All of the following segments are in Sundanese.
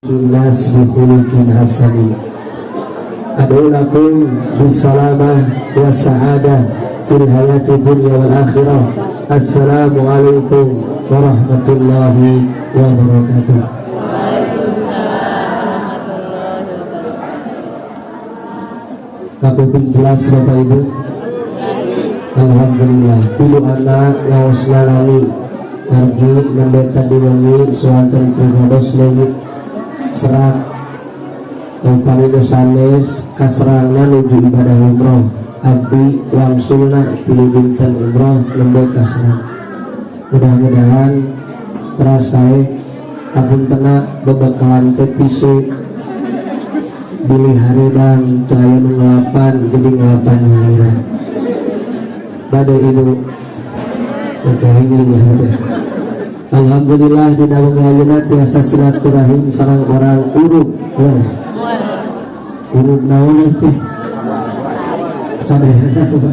Nas bi khuluqin hasanin. Ad'u lakum bisalamah wa sa'adah fil hayati dunya wal akhirah. Assalamualaikum warahmatullahi wabarakatuh. Kakuping jelas, Bapak Ibu? Alhamdulillah. Pilu anak ngaos lalami. Margi nembe tadi wengi suanten pribados leungit serat, upami nu sanes kaserangna nuju ibadah umroh. Abdi wangsulna 3 dinten umroh, nembe kaserang. Mudah-mudahan terasa apuntena bebekalan teh tisu, bilih hareudang, teu aya nu ngelapan, jadi ngelapan nyalira. Bade, Ibu? Oke, ini ya. Alhamdulillah, dina wengi ayeuna tiasa silaturahim sareng orang Urug. Leres. Urug naon teh? Sadayana.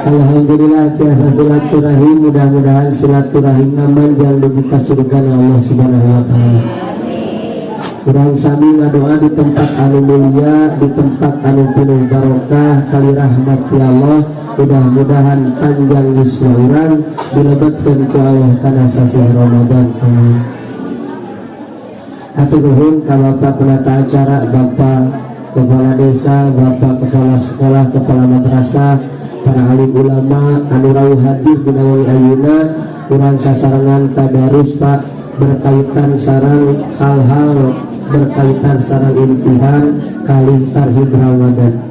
Alhamdulillah tiasa silaturahim, mudah-mudahan silaturahimna manjang dugi ka surga Allah Subhanahu wa Taala. Urang sami ngadoa di tempat anu mulia, di tempat anu penuh barokah kali rahmat ya Allah. Mudah-mudahan panjang yuswa urang, dilebetkeun ku Allah kana sasih Ramadan. Amin. Hatur nuhun ka Bapak penata acara, Bapak Kepala Desa, Bapak Kepala Sekolah, Kepala Madrasah, para alim ulama anu rawuh hadir dina wengi ayeuna. Urang sasarengan tadarus, Pak, berkaitan sareng hal-hal berkaitan sareng imtihan kali tarhib Ramadan.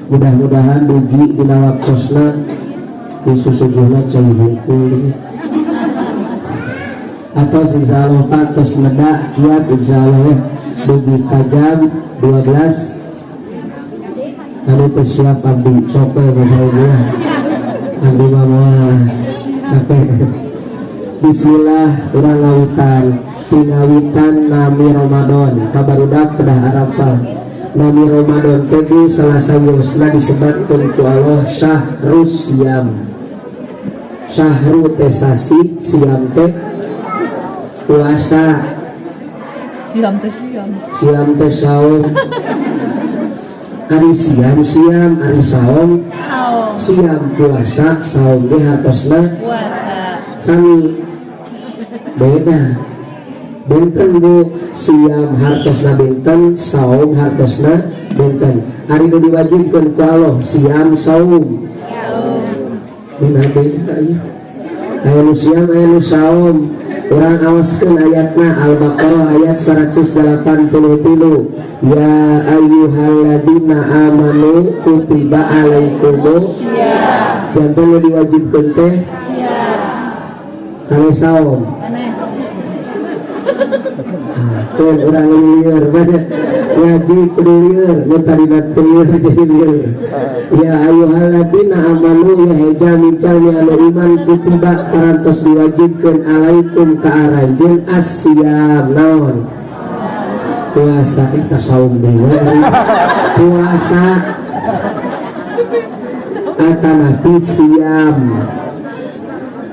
Mudah-mudahan dugi dina waktosna disusuguhna cai hungkul atau insyaallah, Pak, tos neda kiat insyaallah ya, dugi ka jam 12 anu teu siap abdi sok we, Bapak Ibu ya. Abdi mah moal capek. Bismillah, urang ngawitan. Pingawitan nami Ramadan kabarudak kedah Arafah. Nami Ramadan teh, Bu, salah sawiosna disebutkeun ku Allah syahrus siam. Syahru teh sasi, siam teh puasa. Siam teh siam. Siam teh saum. Ari siam siam, ari saum Saum. Siam puasa, saum ge hartosna Puasa. Sami, beda, benten, Bu. Siam hartosna benten, saum hartosna benten. Ari nu diwajibkeun ku Allah siam, saum? Beda, beda ya. Aya nu siam, aya nu saum. Urang awaskeun ayatna, Al-Baqarah ayat 183, ya ayyuhalladzina amanu kutiba alaikumus janten nu diwajibkeun teh kali saum. Aneh. Kan urang lieur banyak ngaji kudu lieur, nu tadina teu lieur jadi lieur. Ya ayyuhalladzina amanu, ya he jalmi-jalmi anu iman, kutiba parantos diwajibkeun, alaikum ka aranjeun, asyam naon? Puasa. Eta saum deui, puasa atanapi siam.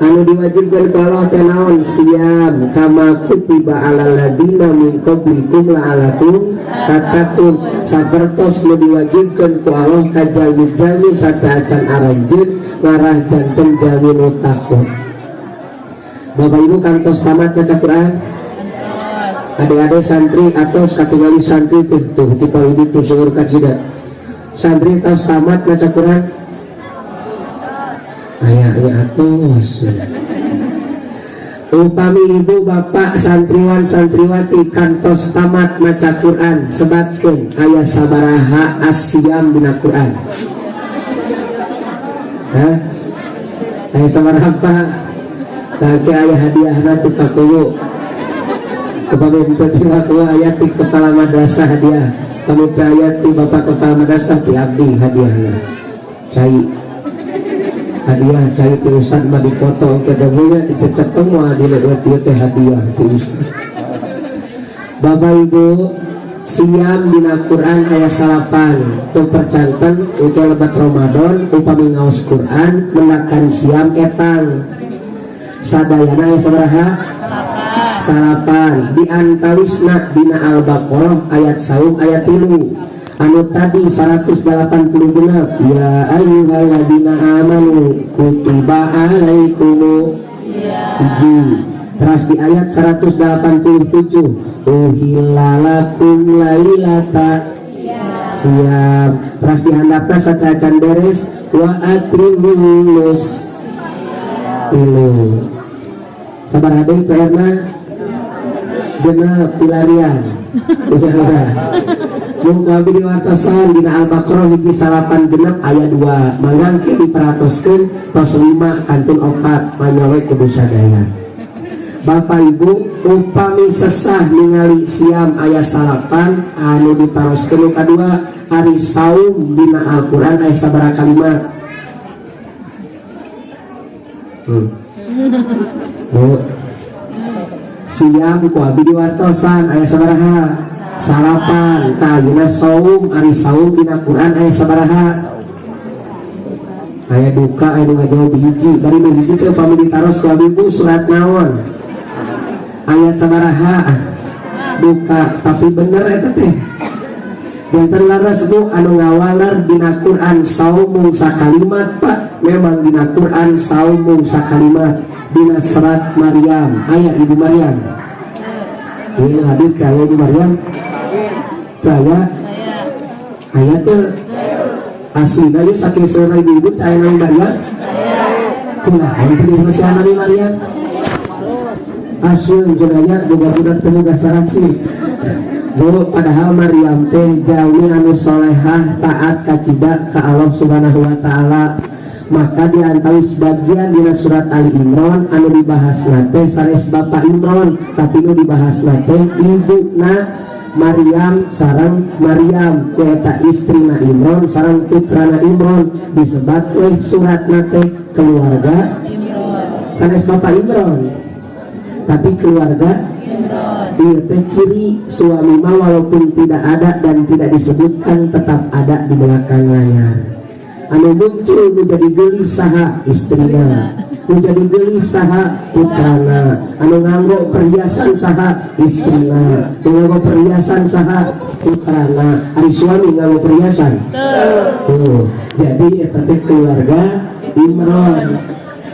Anu diwajibkan ku Allah teh naon? Siam. Kama kutiba alal ladina min qablikum la'alakum tattaqun, sapertos nu diwajibkan ku Allah ka jalmi-jalmi sateuacan aranjeun ngarah janten jalmi nu takwa. Bapak Ibu kantos tamat maca Quran? Adik-adik santri atau katingali santri tuh tuh di Pak tuh seueur kacida santri, tos tamat maca Quran? Aya aya atos. Upami ibu bapak santriwan santriwati kantos tamat maca Quran, sebatkeun aya sabaraha asyam dina Quran? Hah? Aya sabaraha, Pak? Tah, aya hadiahna ti Pak Kuwu. Upami teu ti Pak Kuwu, aya ti kepala madrasah hadiah. Pami teu aya ti bapak kepala madrasah, ti abdi hadiahna. Cai hadiah, cai ti ustad mah dipoto ke debunya dicecep moal dilewat ieu teh hadiah ti ustad. Bapak Ibu, siam dina Quran aya salapan. Teu percanten engke lebat Ramadan upami ngaos Quran mendakan siam etang. Sadayana aya sabaraha? Salapan. Di antawisna dina Al-Baqarah ayat saum ayat 3 anu tadi 180 genep, ya ayyuhalladzina amanu kutiba alaikumu hiji. Terus di ayat 187, uhilla lakum lailata siam. Terus dihandapna sateuacan beres, wa atimmus 3. Sabaraha deui PR-na? 6 pilarian. Mung ku abi diwartosan dina Al-Baqarah 196 ayat 2. Mangga engke diperhatoskeun, tos 5 kantun 4, manya we kudu sadaya. Bapak Ibu, upami sesah ningali siam ayat 9 anu ditaroskeun nu kadua, ari saum dina Al-Qur'an aya sabaraha kalimat? Bu, siam ku abi diwartosan aya sabaraha? 9. Tah, ayeuna saum, ari saum dina Quran aya sabaraha? Aya duka, aya nu ngajawab hiji. Bari nu hiji teh upami ditaros ku abi, Bu, surat naon, ayat sabaraha? Duka, tapi bener eta teh. Janten laras, Bu, anu ngawaler dina Quran saum mung sakalimat, Pak. Memang dina Quran saum mung sakalimat, dina serat Maryam. Aya Ibu Maryam? Ieu hadir aya Ibu Maryam? Saya aya teu? Aslina ieu saking seueurna ibu-ibu teh aya nami Maryam. Kunaon teh dihasian nami Maryam? Asli cenah boga budak teu boga salaki. Bu, padahal Maryam teh jalmi anu solehah, taat kacida ka Allah Subhanahu wa Ta'ala. Maka di antawis bagian dina surat Ali Imran anu dibahas teh sanes Bapak Imran, tapi nu dibahas teh ibuna Maryam sareng Maryam, nyaeta istrina Imran sareng putrana Imran. Disebat weh suratna teh keluarga, sanes Bapak Imran tapi keluarga. Iya teh ciri suami mah, walaupun tidak ada dan tidak disebutkan, tetap ada di belakang layar. Anu muncul menjadi gelis saha? Istrina. Menjadi gelis saha? Putrana. Anu nganggo perhiasan saha? Istrina. Anu nganggo perhiasan saha? Putrana. Ari suami nganggo perhiasan? Tuh. Jadi eta teh keluarga Imron.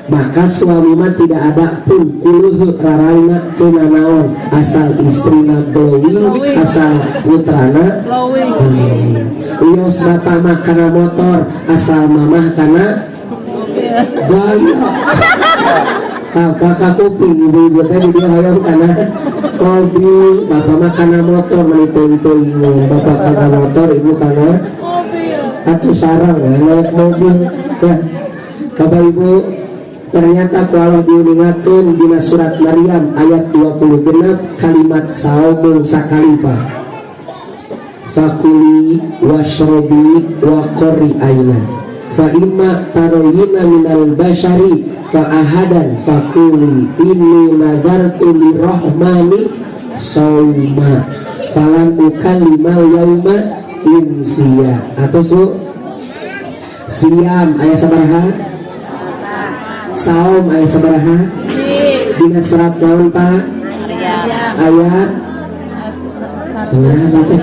Maka suami mah tidak ada pun kuleuh raraina teu nanaon, asal istrina glowing, asal putrana Glowing. Glowing. Wios bapak mah kana motor, asal mamah kana gaya. Apa ka kuping ibu-ibu teh di dia hoyong kana mobil, bapak mah kana motor, meni teuing-teuing. Bapak kana motor, ibu kana Mobil. Atuh sarang we naik mobil ya. Bapak Ibu, ternyata kalau diuningakeun dina surat Maryam ayat 20 genep, kalimat saum sakali, Pak. Fakuli washrobi wa qori aina fa imma taroyina minal bashari fa ahadan fakuli inni nadartu lirrahmani sauma falan ukallimal yauma insiya. Atau su siam aya sabaraha? Saum aya sabaraha? Dina serat naon, Pak? Ayat sabaraha teh?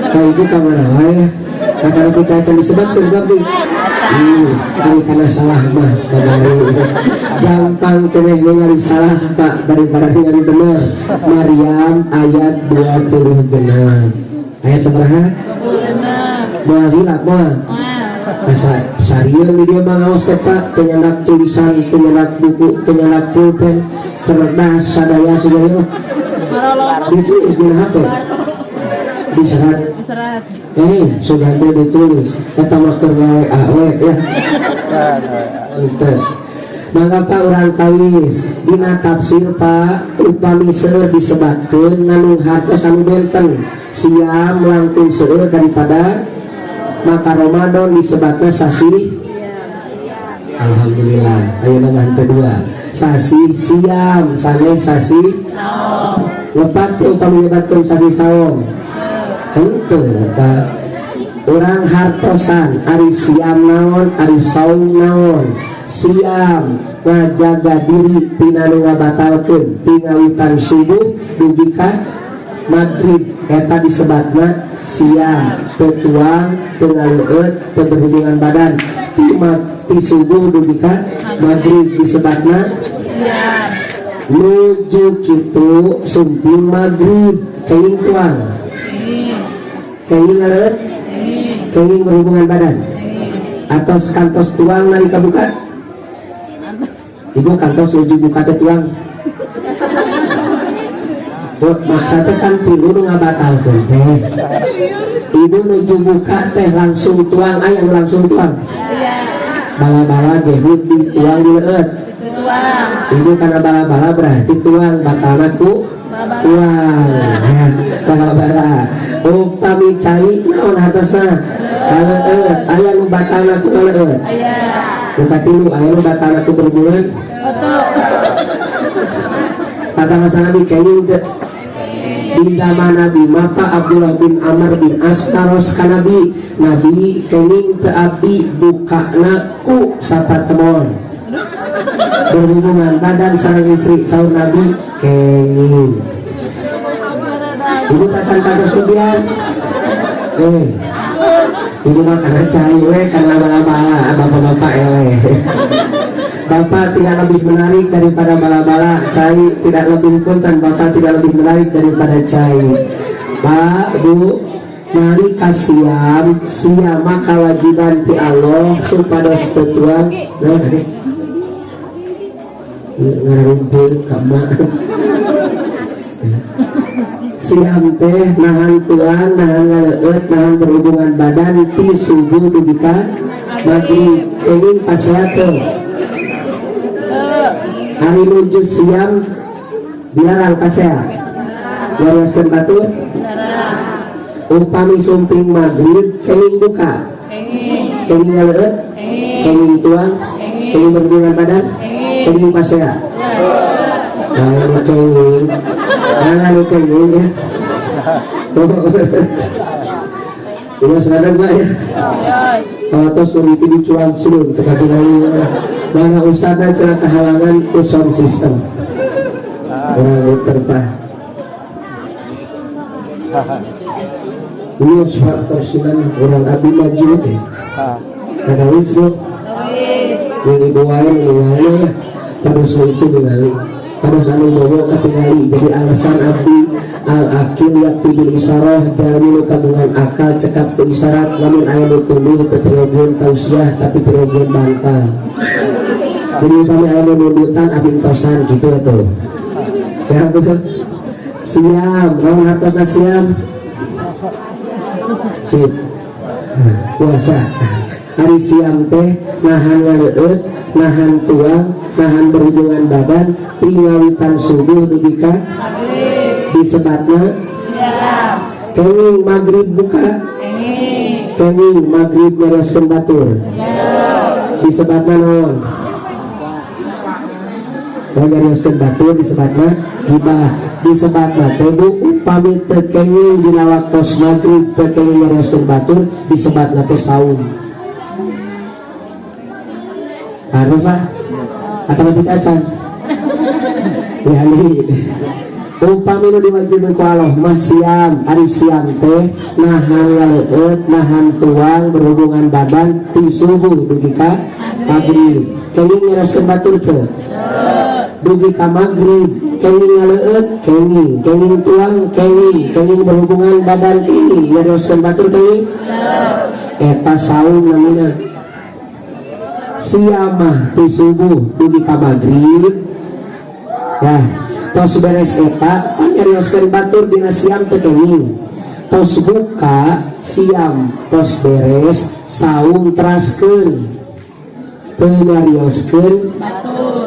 Pak, Ibu ka mana wae? Kata kita akan disebutkan tapi kali karena salah mah babari gampang keneh ningali salah, Pak, daripada ningali bener. Maryam ayat 20 genep. Ayat sabaraha? Moal hilap moal? Asa sarieun di dia mah ngaos teh, Pak, teu nyandak tulisan, teu nyandak buku, teu nyandak pulpen, cerdas sadaya sadaya mah. Ditulis di HP. Diserat. Diserat. Sudah teh ditulis. Eta mah keur WA we ya. Henteu. Mangga, Pak, urang tawis dina tafsir, Pak. Upami seueur disebatkeun nganu hartos anu benten, siam langkung seueur daripada, maka Ramadan disebatna sasi. Alhamdulillah ayeuna mah henteu dua sasi siam sanes sasi. Lepat teh upami nyebatkeun sasi saum? Henteu lepat. Urang hartosan ari siam naon, ari saum naon. Siam ngajaga diri tina nu ngabatalkeun ti ngawitan subuh dugi ka maghrib, eta disebatna siam. Teu tuang, teu ngaleueut, teu berhubungan badan ti subuh dugi ka maghrib disebatna nuju kitu. Sumping maghrib kenging tuang, kenging ngaleueut, kenging berhubungan badan, atau kantos tuang nalika buka? Ibu kantos nuju buka teh tuang? Bu, maksudnya kan tilu nu ngabatalkeun teh. Ibu nuju buka teh langsung tuang, aya nu langsung tuang? Bala-bala gehut di tuang di leueut. Ibu karena bala-bala berarti tuang, batalna ku tuang. Ya, bala-bala. Upami cai naon hartosna? Kaleueut. Aya nu batalna ku kaleueut? Nu katilu, aya nu batalna ku berhubungan? Kata masa Nabi kenging teu? Di zaman Nabi maka Abdullah bin Amr bin As taros ka Nabi, "Nabi, kenging teu abdi bukana ku sapatemon berhubungan badan sareng istri?" Saur Nabi, "Kenging." Ibu tak kantos kemudian ibu mah karena cai we, karena bala-bala. Bapak-bapak eleh. Bapak tidak lebih menarik daripada bala-bala, cai tidak lebih, punten, bapak tidak lebih menarik daripada cai. Pak, Bu, nalika siam, siam maka kewajiban ti Allah supados teu tuang. Nah, tadi ngarumpul ka emak. Siam teh nahan tuang, nahan ngaleueut, nahan berhubungan badan ti subuh dugi ka maghrib. Kenging pasea teu? Hari nuju siam dilarang pasea, nyarioskeun batur? Upami sumping maghrib kenging buka, kenging ngaleueut, kenging tuang, kenging berhubungan badan, kenging pasea? Nah, nu kenging. Nah, nu kenging ya. Iya, sadar, Pak, ya. Kalau tos nu itu dicuang sulun tetapi mana ustadz cenah kehalangan ku sound system. Orang muter, Pak. Iya, Pak, kursinan orang abdi maju teh. Kada wis, Bu. Yang ibu wae ningali ya. Terus itu ningali. Terus anu bobo katingali jadi alasan abdi. Al akil yakfi bil isyarah, jalmi nu kagungan akal cekap ku isyarat. Lamun aya nu tunduh teu periogeun tausiah tapi periogeun bantal. Jadi upami aya nu nundutan, abdi entosan gitu atuh. Siap, betul? Siam, naon hartosna siam? Sip. Puasa. Hari siam teh nahan ngaleueut, nahan tuang, nahan berhubungan badan ti ngawitan subuh dugi ka disebatna kenging maghrib buka, kenging maghrib nyarioskeun batur, disebatna naon? Kalau nyarioskeun batur disebatna gibah. Disebatna teh, Bu, upami teu kenging dina waktos maghrib, teu kenging nyarioskeun batur, disebatna teh saum. Harus lah atau lebih acan ya. Upami nu diwajibkeun ku Allah mah siam. Ari siam teh nahan ngaleueut, nahan tuang, berhubungan badan ti subuh dugi ka maghrib. Kenging nyarioskeun batur teu dugi ka maghrib? Kenging ngaleueut? Kenging. Kenging tuang? Kenging. Kenging berhubungan badan? Kenging. Nyarioskeun batur kenging? Eta saum namina. Siamah ti subuh dugi ka maghrib ya. Tos beres eta pan nyarioskeun batur dina siam teu kenging. Tos buka siam, tos beres saum, teraskeun teu nyarioskeun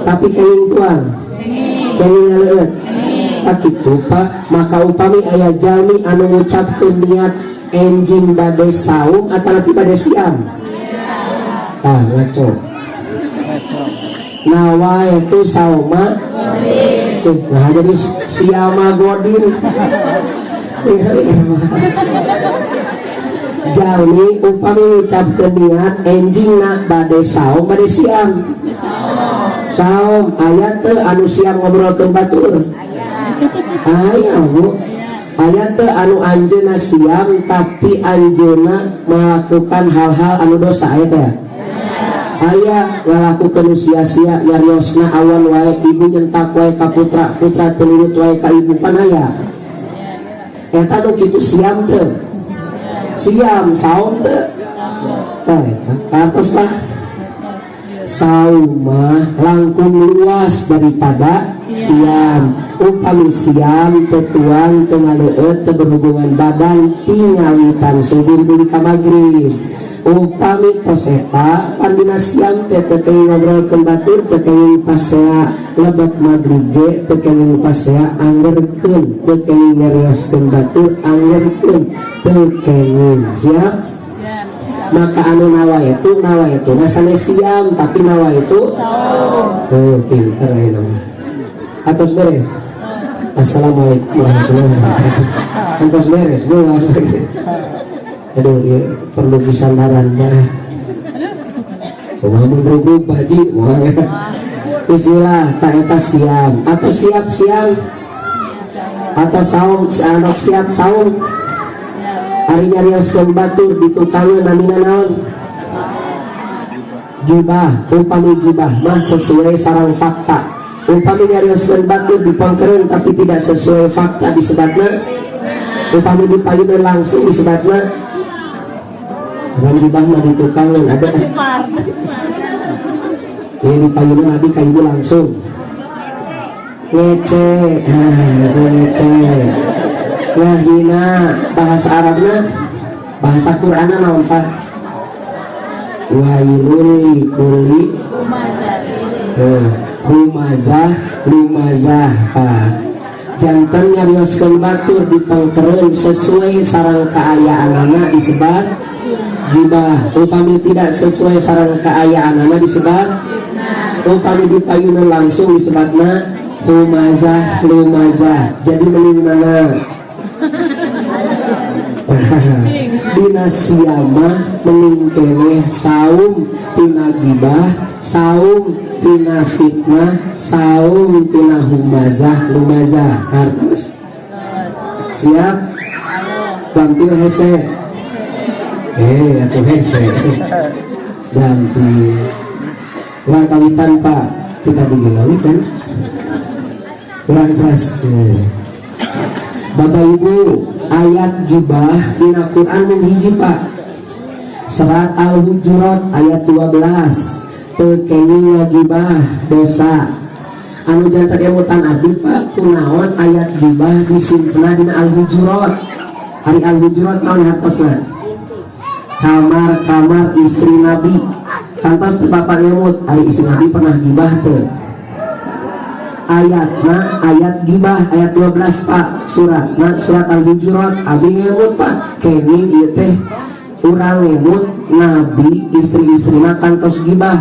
tapi kenging tuang, kenging ngaleueut. Tak kitu, Pak. Maka upami aya jalmi anu ngucapkeun niat enjing bade saum atau bade siam, ah ngaco. Nawa itu sauma. Nah, jadi siama godin. Jalmi upami ngucapkeun niat enjingna bade saum, bade siam? Saum. Aya teu anu siam ngobrolkeun batur? Aya, Bu. Aya teu anu anjeunna siam tapi anjeunna melakukan hal-hal anu dosa? Aya teh? Aya. Ngalakukeun nu sia-sia, nyariosna awan wae, ibu nyentak wae ka putra, putra teu nurut wae ka ibu, pan aya. Eta nu kitu siam teu? Siam. Saum teu? Eh, kantos lah. Saum mah langkung luas daripada siam. Upami siam teu tuang, teu ngaleueut, teu berhubungan badan ti ngawitan subuh dugi ka magrib. Upami tos eta pan dina siam teh teu kenging ngobrolkeun batur, teu kenging pasea lebet magrib ge teu kenging pasea, anggerkeun. Teu kenging nyarioskeun batur, anggerkeun, teu kenging. Siap? Maka anu nawaitu, nawaitu nah sanes siam, tapi nawaitu. Tuh, pinter ya nama. Atos beres. Assalamualaikum warahmatullahi wabarakatuh. Atos beres, Bu. Aduh, ya, perlu disandaran ya. Kumaha mun ruguk, Pak Haji? Wah. Bismillah, tak eta siam atau siap siang atau saum, anu siap saum. Ari nyarioskeun batur di tukangeun namina naon? Gibah. Upami gibah mah sesuai sareng fakta. Upami nyarioskeun batur di pengkereun tapi tidak sesuai fakta disebatna? Upami dipayuneun langsung disebatna? Upami gibah mah di tukangeun ada. Ini dipayuneun abi ka ibu langsung. Ngece, ah, itu ngece. Ngahina bahasa Arabna, bahasa Qur'anna naon, Pak? Wailul likulli humazah lumazah, Pak. Janten nyarioskeun batur di pengkereun sesuai sareng kaayaanana disebat gibah. Upami tidak sesuai sareng kaayaanana disebat? Upami dipayunan langsung disebatna humazah lumazah. Jadi mending mana? Dina siam mah mending keneh saum tina gibah, saum tina fitnah, saum tina humazah lumazah. Hartos siap? Gampil hese? Eh, atuh hese gampil. Urang kawitan, Pak. Kita bikin kan urang terus. Bapak Ibu, ayat gibah dina Quran mung hiji, Pak. Surat Al-Hujurat ayat 12. Teu kenging ngagibah dosa. Anu janten emutan abdi, Pak, kunaon ayat gibah disimpen dina Al-Hujurat? Ari Al-Hujurat naon hartosna? Kamar-kamar istri Nabi. Kantos teu Bapak ngemut, ari istri Nabi pernah gibah teu? Ayatna ayat gibah ayat 12, Pak, suratna surat Al-Hujurat. Abi ngemut, Pak, kenging ieu teh urang ngemut Nabi istri-istrina kantos gibah,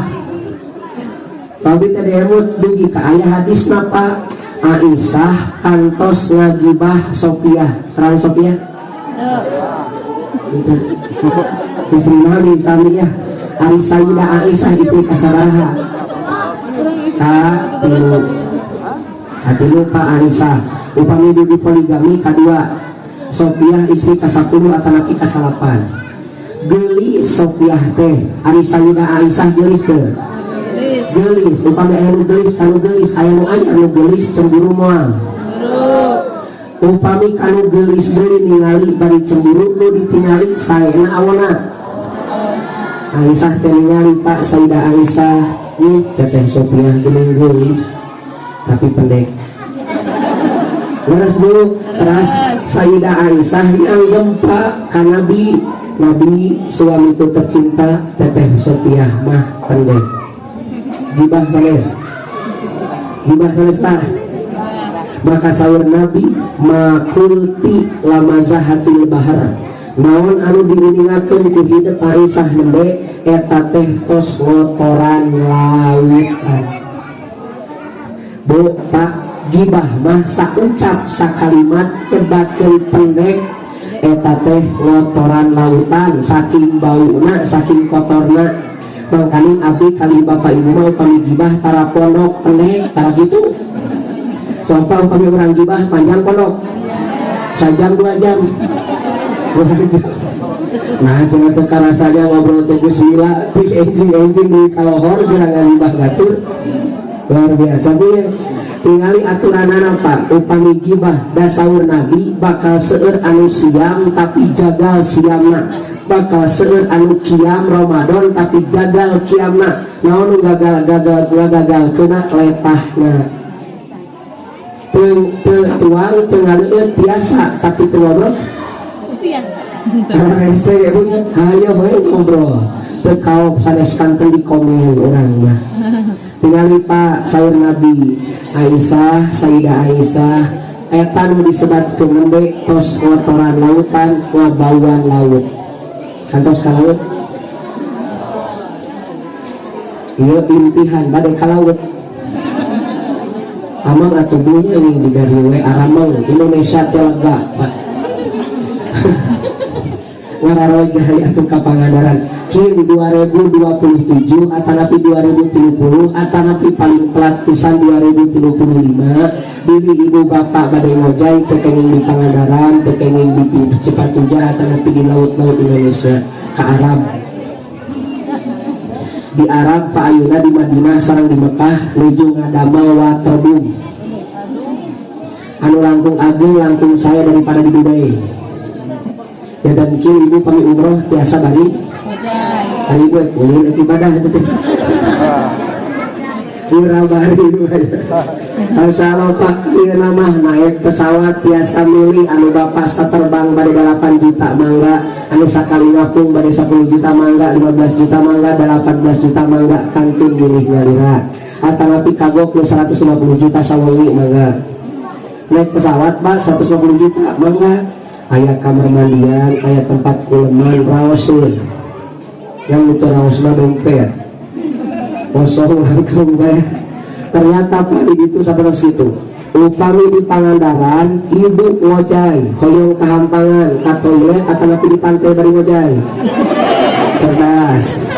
tapi tadi emut dugi ka aya hadisna, Pak. Aisyah kantos ngagibah Sopiah. Terang Sopiah? Istri Nabi sami ya. Ari Sayyidah Aisyah istri kasabaraha? Ka tilu. Katilu, Pak, Aisyah. Upami dugi poligami kadua. Sopiah istri ka-10 atanapi ka-9. Geulis Sopiah teh. Ari Sayyidah Aisyah geulis teu? Geulis. Upami aya nu geulis, anu geulis, aya nu anyar nu geulis, cemburu moal? Upami kanu geulis deui ningali bari cemburu, nu ditingali saena awona? Aisyah teh ningali, Pak, Sayyidah Aisyah, teteh Sopiah geuning geulis tapi pendek. Leres, Bu? Teras Sayyidah Aisyah yang gempa ka Nabi, "Nabi, suamiku tercinta, teteh Sopiah mah pendek." Gibah sanes? Gibah sanes tah? Maka saur Nabi, "Ma qulti lamazahatil bahar." Naon anu diuningakeun ku hidep Aisyah nembe eta teh tos ngotoran lautan. Bu, Pak, gibah mah saucap sakalimat nyebatkeun pendek. Eta teh ngotoran lautan, saking bauna, saking kotorna. Mangkaning abdi kali bapak ibu mah upami gibah tara pondok, pendek, tara gitu. Soalnya upami urang gibah panjang pondok, sajam, 2 jam, 2 jam. Nah, cenah teu karasanya ngobrol teh geus lila ti enjing-enjing di kalohor geura ngagibah batur. Luar biasa, Bu, ya. Tingali aturanana, Pak, upami gibah da saur Nabi bakal seueur anu siam tapi gagal siamna, bakal seueur anu kiam Ramadan tapi gagal kiamna. Naon nu gagal gagal gagal kena letahna? Teu teu tuang, teu ngaleueut biasa, tapi teu ngobrol Biasa. rese ya, Bu, nya. Hayo we ngobrol, teu kaop sanes kanten di komen urang mah. Tingali, Pak, saur Nabi Aisyah, Sayyidah Aisyah, eta nu disebatkeun nembe tos ngotoran lautan, ngabauan laut. Kantos ka laut? Ieu imtihan bade ka laut. Amang atuh bunyi ini di dari we arameng Indonesia teh lega, Pak. Ngararojai atuh ka Pangandaran. Kin 2027 atanapi 2030 atanapi paling telat pisan 2035, diri ibu bapak bade ngojay teu kenging di Pangandaran, teu kenging di Cipatujah atanapi di laut-laut Indonesia, ke Arab. Di Arab, Pak, ayeuna di Madinah sareng di Mekah nuju ngadamel waterboom anu langkung agung, langkung saya daripada di Dubai ya. Dan kieu, ibu pami umroh tiasa bari hari ibu ulin itu ibadah itu teh pura bari. Masya Allah, Pak, ieu mah naik pesawat biasa milih anu bapak saterbang bade 8 juta mangga, anu sakali ngapung bade 10 juta mangga, 15 juta mangga, 18 juta mangga, kantun milih ngalira. Atanapi kagok nu 150 juta sawengi mangga. Naik pesawat, Pak, 150 juta mangga, aya kamar mandian, aya tempat kuleman, raos yang muter raos mah dompet kosong langsung bae. Ternyata, Pak, di itu sampai terus gitu. Upami di Pangandaran ibu ngojay hoyong kahampangan ka toilet atau di pantai bari ngojay, cerdas.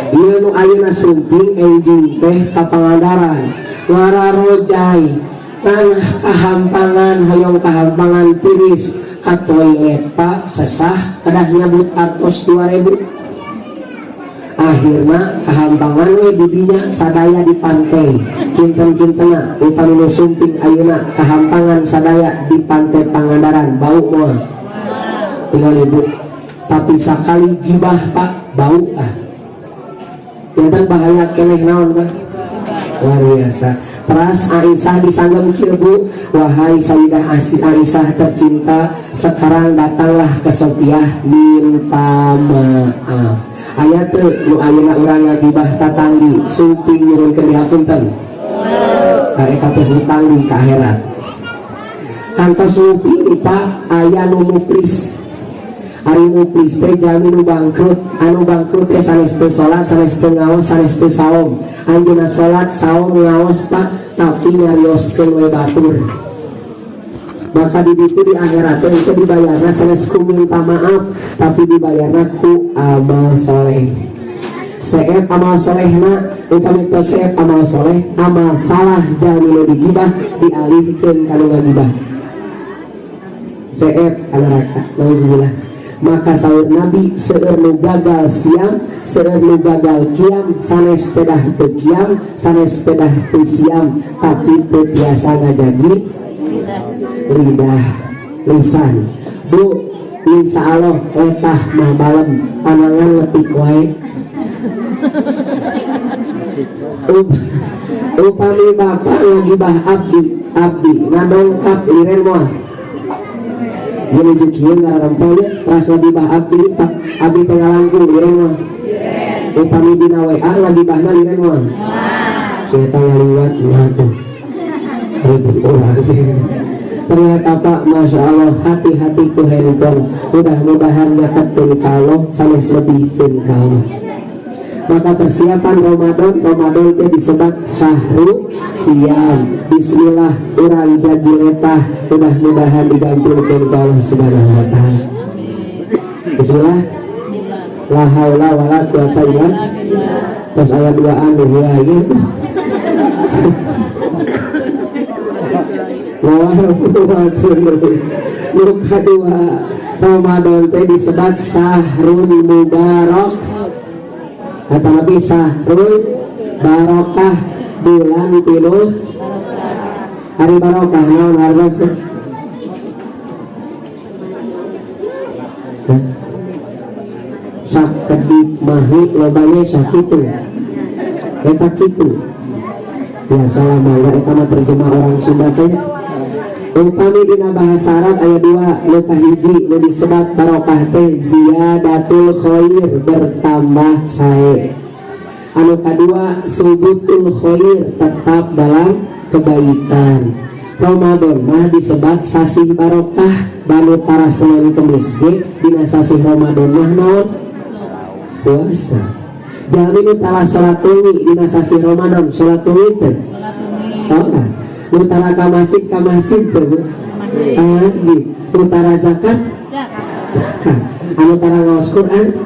Ieu nu ayeuna sumping enjing teh ka Pangandaran ngararojay tanah kahampangan, hoyong kahampangan tiris ka toilet, Pak, sesah, kedah nyabut artos 2000. Akhirnya kahampangan we didinya sadaya di pantai. Kinten-kintena upami nu sumping ayeuna kahampangan sadaya di pantai Pangandaran, bau moal? Tinggal ibu, tapi sakali gibah, Pak, bau. Ah, janten bahaya keneh naon, Pak? Luar biasa. Teras Aisyah disanggem kieu, Bu, wahai Sayyidah Aisyah tercinta, sekarang datanglah ke Sofiah minta maaf. Aya teu nu ayeuna urang ngagibah tatanggi sumping nyuhunkeun dihapunten? Ka eta teh hutang di ka akhirat. Kantos sumping, Pak, aya nu muflis. Ari muflis teh jalmi nu bangkrut. Anu bangkrut teh sanes teu salat, sanes teu ngaos, sanes teu saum. Anjeunna salat, saum, ngaos, Pak, tapi nyarioskeun we batur. Maka di ditu di akhirat teh itu dibayarna sanes ku minta maaf, tapi dibayarna ku amal soleh. Seep amal solehna, upami teu seep amal soleh, amal salah jalmi nu digibah dialihkeun ka nu ngagibah. Seep ka neraka. Nauzubillah. Maka saur Nabi, seueur nu gagal siam, seueur nu gagal kiam, sanes pedah teu kiam, sanes pedah teu siam, tapi teu biasa ngajagi lidah, lisan. Bu, insya Allah letah mah balem, panangan letik wae. Upami bapak ngagibah abdi, abdi ngadongkap liren moal? Menuju kieu ngararempel nya, teras ngagibah abdi, Pak, abdi teh ngalangkung, liren moal? Upami dina WA ngagibahna, liren moal? Saya ngaliwat, nah tuh ribut orang. Ternyata, Pak, Masya Allah, hati-hati ku handphone. Mudah-mudahan nyaketkeun ka Allah, sanes lebihkeun ka Allah. Maka persiapan Ramadan, Ramadan teh disebut syahru siam. Bismillah, urang jadi letah, mudah-mudahan digampilkeun ku Allah Subhanahu wa taala. Bismillah. La haula wala quwata illa. Terus ayat duaan heula ieu. Nu kadua, Ramadan teh disebut syahrul mubarak atau lebih syahrul barokah, bulan pinuh hari barokah. Naon hartosna? Sakedik mahi lobanya sakitu eta kitu biasa lah, mangga eta mah terjemah orang Sunda teh. Upami dina bahasa Arab aya dua. Nu kahiji nu disebat barokah teh ziyadatul khair, bertambah sae. Anu kadua subutul khair, tetap dalam kebaikan. Ramadan mah disebat sasih barokah. Banu tara Senin Kemis ge dina sasih Ramadan mah naon? Puasa. Jalmi nu tara salat wengi dina sasih Ramadan salat wengi teh? Salat. Nu tara ka masjid, ka masjid teh, Bu? Ka masjid. Nu tara zakat, zakat. Anu tara ngaos Quran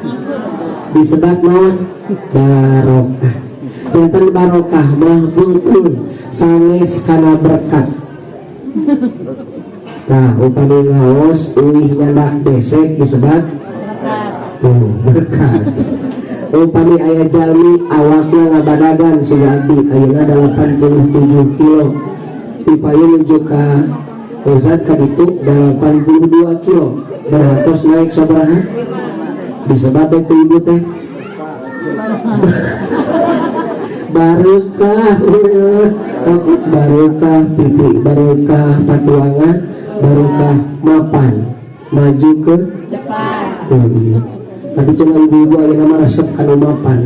disebat naon? Barokah. Janten barokah mah buntung sanes kana berkat. Nah, upami ngaos uih nyandak besek disebat tuh berkat. Upami aya jalmi awakna ngabadagan siga abdi ayeuna 87 kilo, dipayun menuju ka Ustad ka ditu 82 kilo, berhartos naik sabaraha? Disebat teh ku ibu teh barokah. Takut barokah pipi, barokah patuangan, barokah mapan maju ke depan. Oh, iya. Tapi cuma ibu-ibu ayeuna mah resep kanu mapan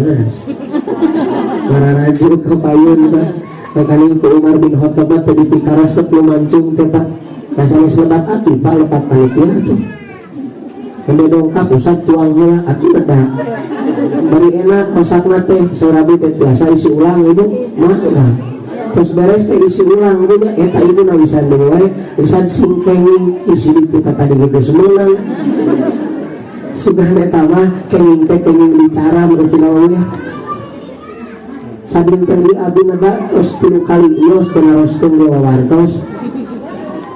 mararaju ke payun mah. Makanya ku Umar bin Khattab teh dipikaresep nu mancung teh, Pak. Rasanya selebat api, Pak, lepat panitia tuh. Hende dongkap Ustad tuang heula atuh reda. Bari enak masakna teh saur abdi teh biasa isi ulang ibu mah lah. Terus beres teh isi ulang ibu nya eta ibu na wisan deui wae Ustad sing kenging isi kita tadi geus meunang. Sudah eta mah kenging teh kenging bicara menurut ya. Sadinten ieu abdi nada tos 3 kali ios teu naroskeun ge wawartos.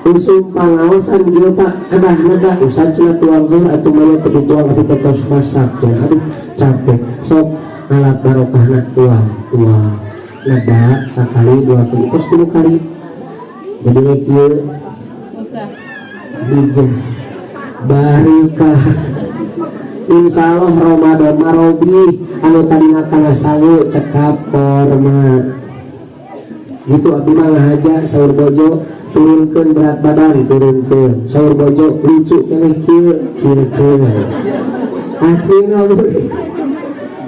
Usum pangaosan ieu Pak kedah nada Ustad cenah tuang heula atuh mah teu dituang tapi teh tos masak cenah. Aduh capek. Sok ngalap barokahna tuang tuang. Nada sakali dua kali tos 3 kali. Jadi we kieu abdi barokah. Insya Allah Ramadan marobi anu tadina kana sangu cekap korma gitu. Abdi mah ngahaja saur bojo turunkeun berat badan, turunkeun. Saur bojo lucu keneh kieu kieu kieu. Aslina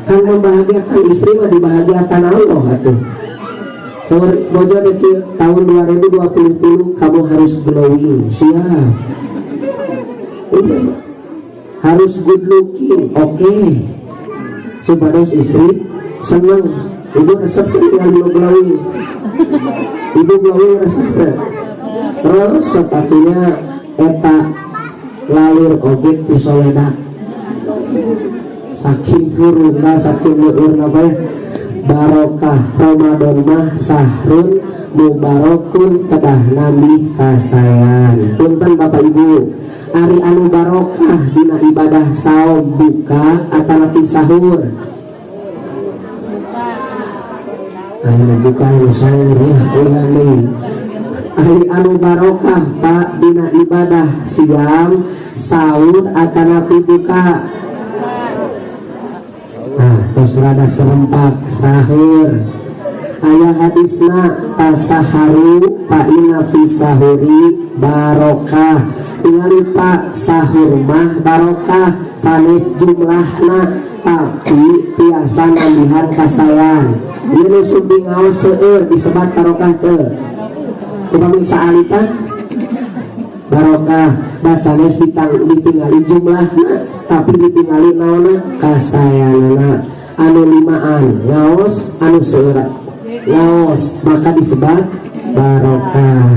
kan membahagiakan istri mah dibahagiakan Allah atuh. Saur bojo teh kieu, tahun 2023 kamu harus glowing, siap. Iya. Harus good looking, oke. Okay. Supados istri seneng. Ibu resep kan dengan glowing. Ibu glowing resep teh. Terus sepatunya eta lalir oge pisoleda. Saking kurungna, saking leueurna bae. Barokah Ramadan mah sahrun mubarakun kedah nambih kasayan. Punten Bapak Ibu, ari anu barokah dina ibadah saum buka atanapi sahur? Ayo buka anu sahur ya, ulah nih. Ari anu barokah Pak dina ibadah siam sahur atanapi buka? Nah, terus rada serempak sahur. Aya hadisna tasaharu fa inna fi sahuri barokah. Tingali Pak, sahur mah barokah sanes jumlahna tapi tiasa nambihan kasayan. Ieu nu sumping ngaos seueur disebat barokah teu? Upami saalitan barokah da sanes ditingali jumlahna tapi ditingali naonna kasayanana. Anu limaan ngaos, anu seueur ngaos, maka disebat barokah.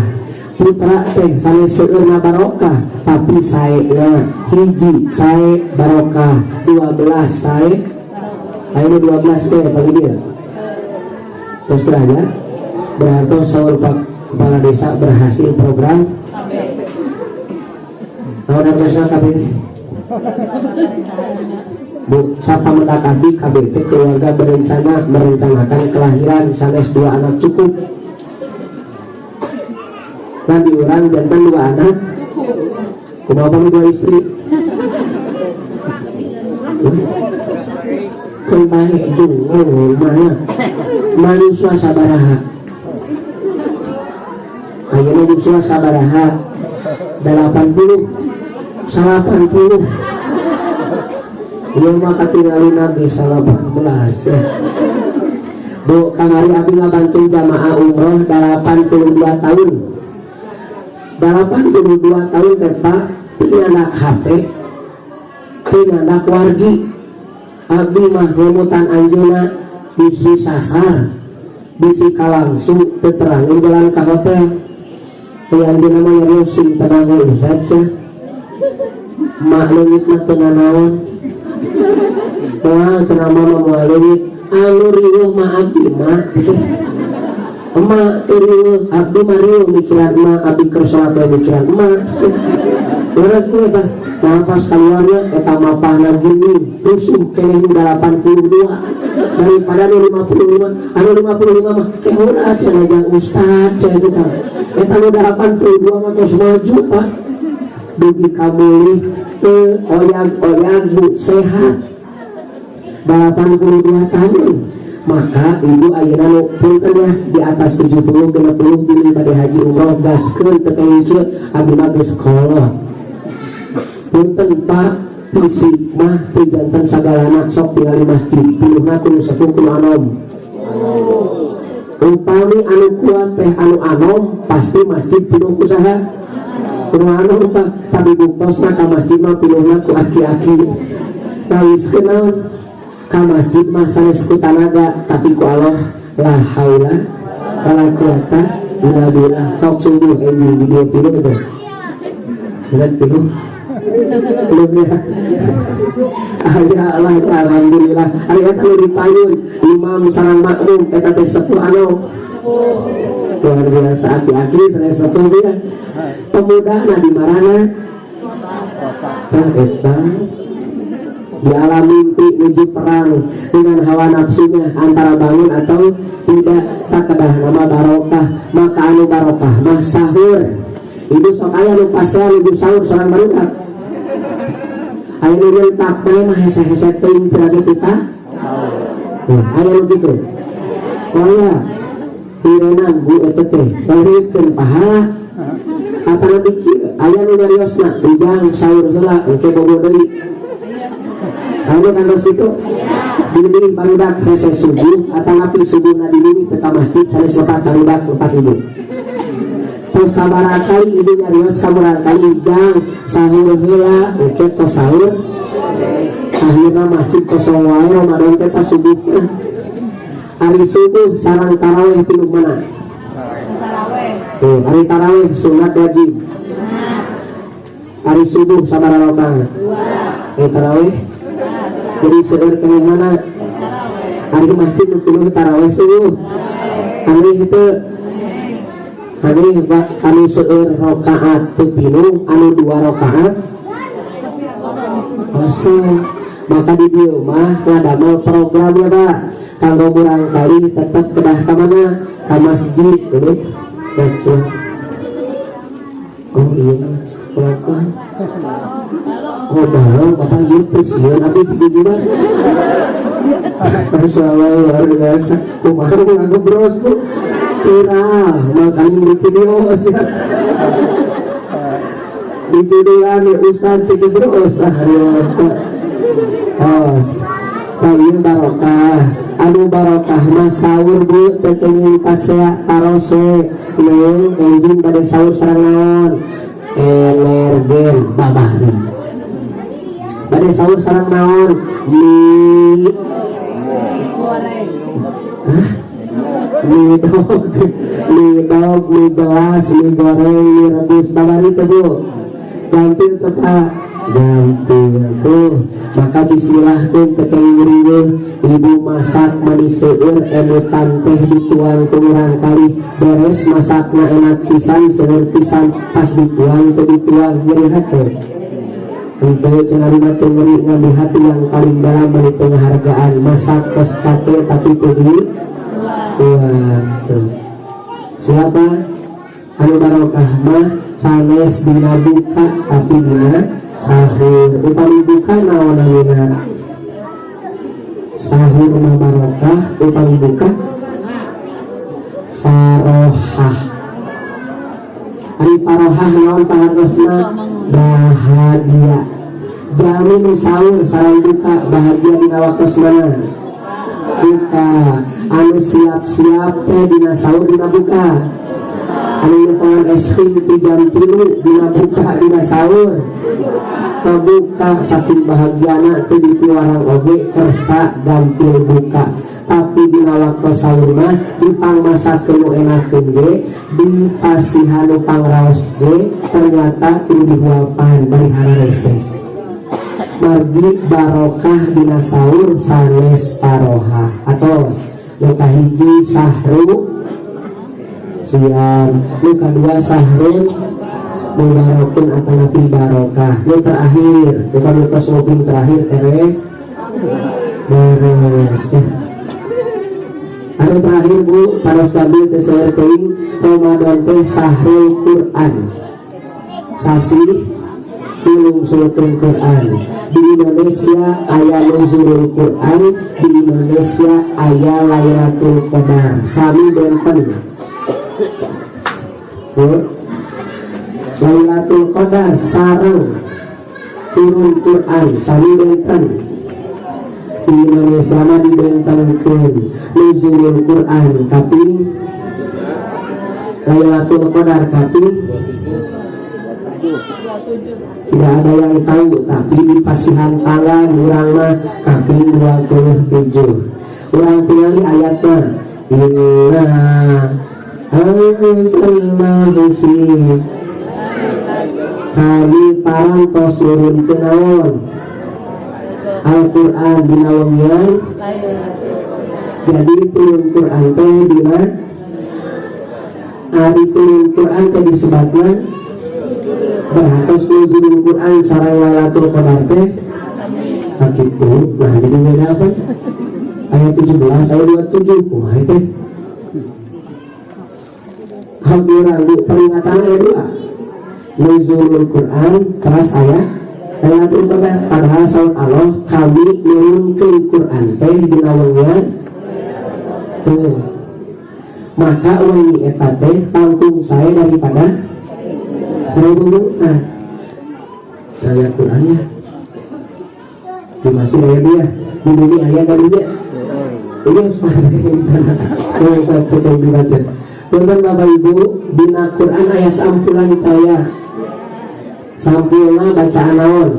Putra teh sanes seueurna barokah, tapi saena. Hiji sae barokah, 12 sae. Ayo 12 teh pagi dia terus aja berarti saur Pak Kepala Desa berhasil program. Tahun harga KB, Bu, sapa mendak abdi KB teh keluarga berencana, merencanakan kelahiran sanes dua anak cukup. Nah, di urang janten dua anak kumaha pami dua istri? Keun bae jeung ngomong mah yuswa sabaraha ayeuna? Yuswa sabaraha? 80, 80. Ieu mah katingalina ge 18 ya. Bu, kamari abdi ngabantu jamaah umroh 82 tahun. 82 tahun teh, Pak, teu HP, teu nyandak wargi. Abdi mah ngemutan anjeunna bisi sasar, bisi kalangsu teu terangin jalan ka hotel. Teu anjeunna mah nyarios, "Sing tenang we, Ustaz," cenah. "Mak leungit mah teu nanaon." "Moal," cenah, "mama moal leungit. Anu riweuh mah abdi mah," gitu. Emak teu riweuh, abdi mah riweuh mikiran emak, abdi keur salat we mikiran emak. Leres gue tah. Nah, pas keluarnya eta mapahna gini, rusuh keneh nu 82 daripada nu 55. Anu 55 mah ke udah cenah jang ustad cenah itu kan. Eta nu 82 mah tos maju, Pak. Dugi kamulih teu oyag-oyag, Bu, sehat. 82 tahun. Maka ibu ayeuna nu punten ya di atas 70, 60 bilih bade haji umroh, gaskeun, teu kenging kieu, abdi mah geus kolot. Punten, Pak, fisik mah teu janten sagalana. Sok tingali masjid pinuhna ku nu sepuh, ku nu anom? Upami anu kuat teh anu anom, pasti masjid pinuh ku saha? Ku nu anom, Pak. Tapi buktosna ka masjid mah pinuhna ku aki-aki. Tawiskeun naon ka masjid mah sanes ku tanaga, tapi ku Allah. La haula wala quwata illa billah. Sok sungguh enjing di dieu pinuh itu. Lihat pinuh belum ya? Ya Allah ya, alhamdulillah. Ari eta nu dipayun imam sareng makmum eta teh sepuh anu luar biasa, aki-aki sanes sepuh dia. Pemuda na di marana? Tah eta di alam mimpi menuju perang dengan hawa nafsunya antara bangun atau tidak. Tak kedah nama barokah. Maka anu barokah mah sahur. Ibu sok aya nu pasea nuju sahur sareng barudak, aya nu nyentak maneh mah hese-hese teuing pira kita. Tuh, aya nu kitu. Oh ya, pirenan, Bu, eta teh bangkitkeun pahala. Atau lebih kieu, aya nu nyariosna, "Ujang, sahur heula, engke bobo deui." Anu kantos itu bilih barudak hese subuh atau napi subuh na dilini teu ka masjid sanes lepat barudak, lepat ibu. Tos sabaraha kali ibu nyarios ka murangkali, "Jang, sahur heula, engke tos sahur." Akhirna masjid kosong wae Ramadan teh pas subuh. Ari subuh sareng tarawih pinuh mana? Tuh, ari tarawih sunat wajib? Ari subuh sabaraha rakaat? Eh, tarawih jadi seueur keneh mana? Ari masjid nu pinuh tarawih subuh? Aneh itu, aneh, Pak. Anu seueur rakaat teu pinuh, anu dua rakaat kosong. Maka di dieu mah ngadamel program ya, Pak, kanggo murangkali tetep kedah ka mana? Ka masjid dulu. Baca. Oh iya, melakukan. Oh, bang, bapak ieu teh sieun abdi ti juga. Masya Allah, luar biasa. Kumaha ngagebros, Bu? Viral, makanya di video ya. Di judulan Ustaz Cigebros ah. Oh, ieu barokah. Anu barokah mah sahur, Bu, teu kenging pasea, taros we. Neng, enjing bade sahur sareng naon? Energen babari. Bade sahur sareng naon? Mie. Goreng. Hah? Mie dog, mie dog, mie gelas, mie goreng, mie rebus, babari tuh, Bu. Gampil tuh, Pak, gampil tuh. Maka bismillahkeun, teu kenging riweuh. Ibu masak mani seueur, emutan teh dituang ku murangkalih. Beres masakna enak pisan, seueur pisan, pas dituang teu dituang, nyeri hate. Henteu cenah, mah teu nyeri, ngan di hati yang paling dalam mani teu ngahargaan, masak tos capek tapi teu dituang tuh. Siapa anu barokah mah sanes dina buka, tapi dina sahur. Upami buka naon namina? Sahur mah barokah, upami buka farohah. Ari farohah naon pahartosna? Bahagia. Jalmi nu sahur sareng buka bahagia dina waktu mana? Buka. Anu siap-siap teh dina sahur, dina buka? Anu nyepengan es krim di jam 3 dina buka, dina sahur? Kebuka. Saking bahagiana teu dipiwarang oge kersa gampil buka. Tapi dina waktu sahur mah dipangmasakeun nu enakeun ge, dipasihan nu pangraos ge, ternyata kudu dihuapan bari hararese. Margi barokah dina sahur sanes paroha. Atos, nu kahiji sahru siam, nu kadua sahrun mubarakun atanapi barokah. Nu terakhir, bukan mitos nguping terakhir tereh beres ya. Anu terakhir, Bu, para stabil teh seueur teuing. Ramadan teh sahrul Quran, sasih dilungsurkeun Quran. Di Indonesia aya nuzulul Quran, di Indonesia aya Lailatul Qadar, sami benten, Bu. Lailatul Qadar sareng turun Quran sami benten. Di Indonesia mah dibentenkeun nuzulul Quran kaping, Lailatul Qadar kaping, tidak ada yang tahu, tapi di pasihan tangan urang mah kaping 27. Urang tingali ayatnya, inna anzalnahu fi, kami parantos nurunkeun naon? Al-Quran dina wengian. Jadi turun Quran teh dina ari turun Quran teh disebatna berhartos nuzulul Quran sareng Lailatul Qadar teh kitu. Nah, jadi beda apa ya? Ayat 17, ayat 27, kumaha teh? Hampura, Bu, peringatan ayat 2 nuzulul Quran keras ayat Lailatul Qadar, padahal saur Allah kami nurunkeun Quran teh dina wengian tuh. Maka wengi eta teh tangkung saya daripada 1000 doa ayat Quran ya. Di masjid aya dia, di bumi aya gaduhnya ini harus di sana. Yang satu yang dibaca. Punten, Bapak Ibu, dina Quran aya sampulan taya. Sampulna bacaan naon?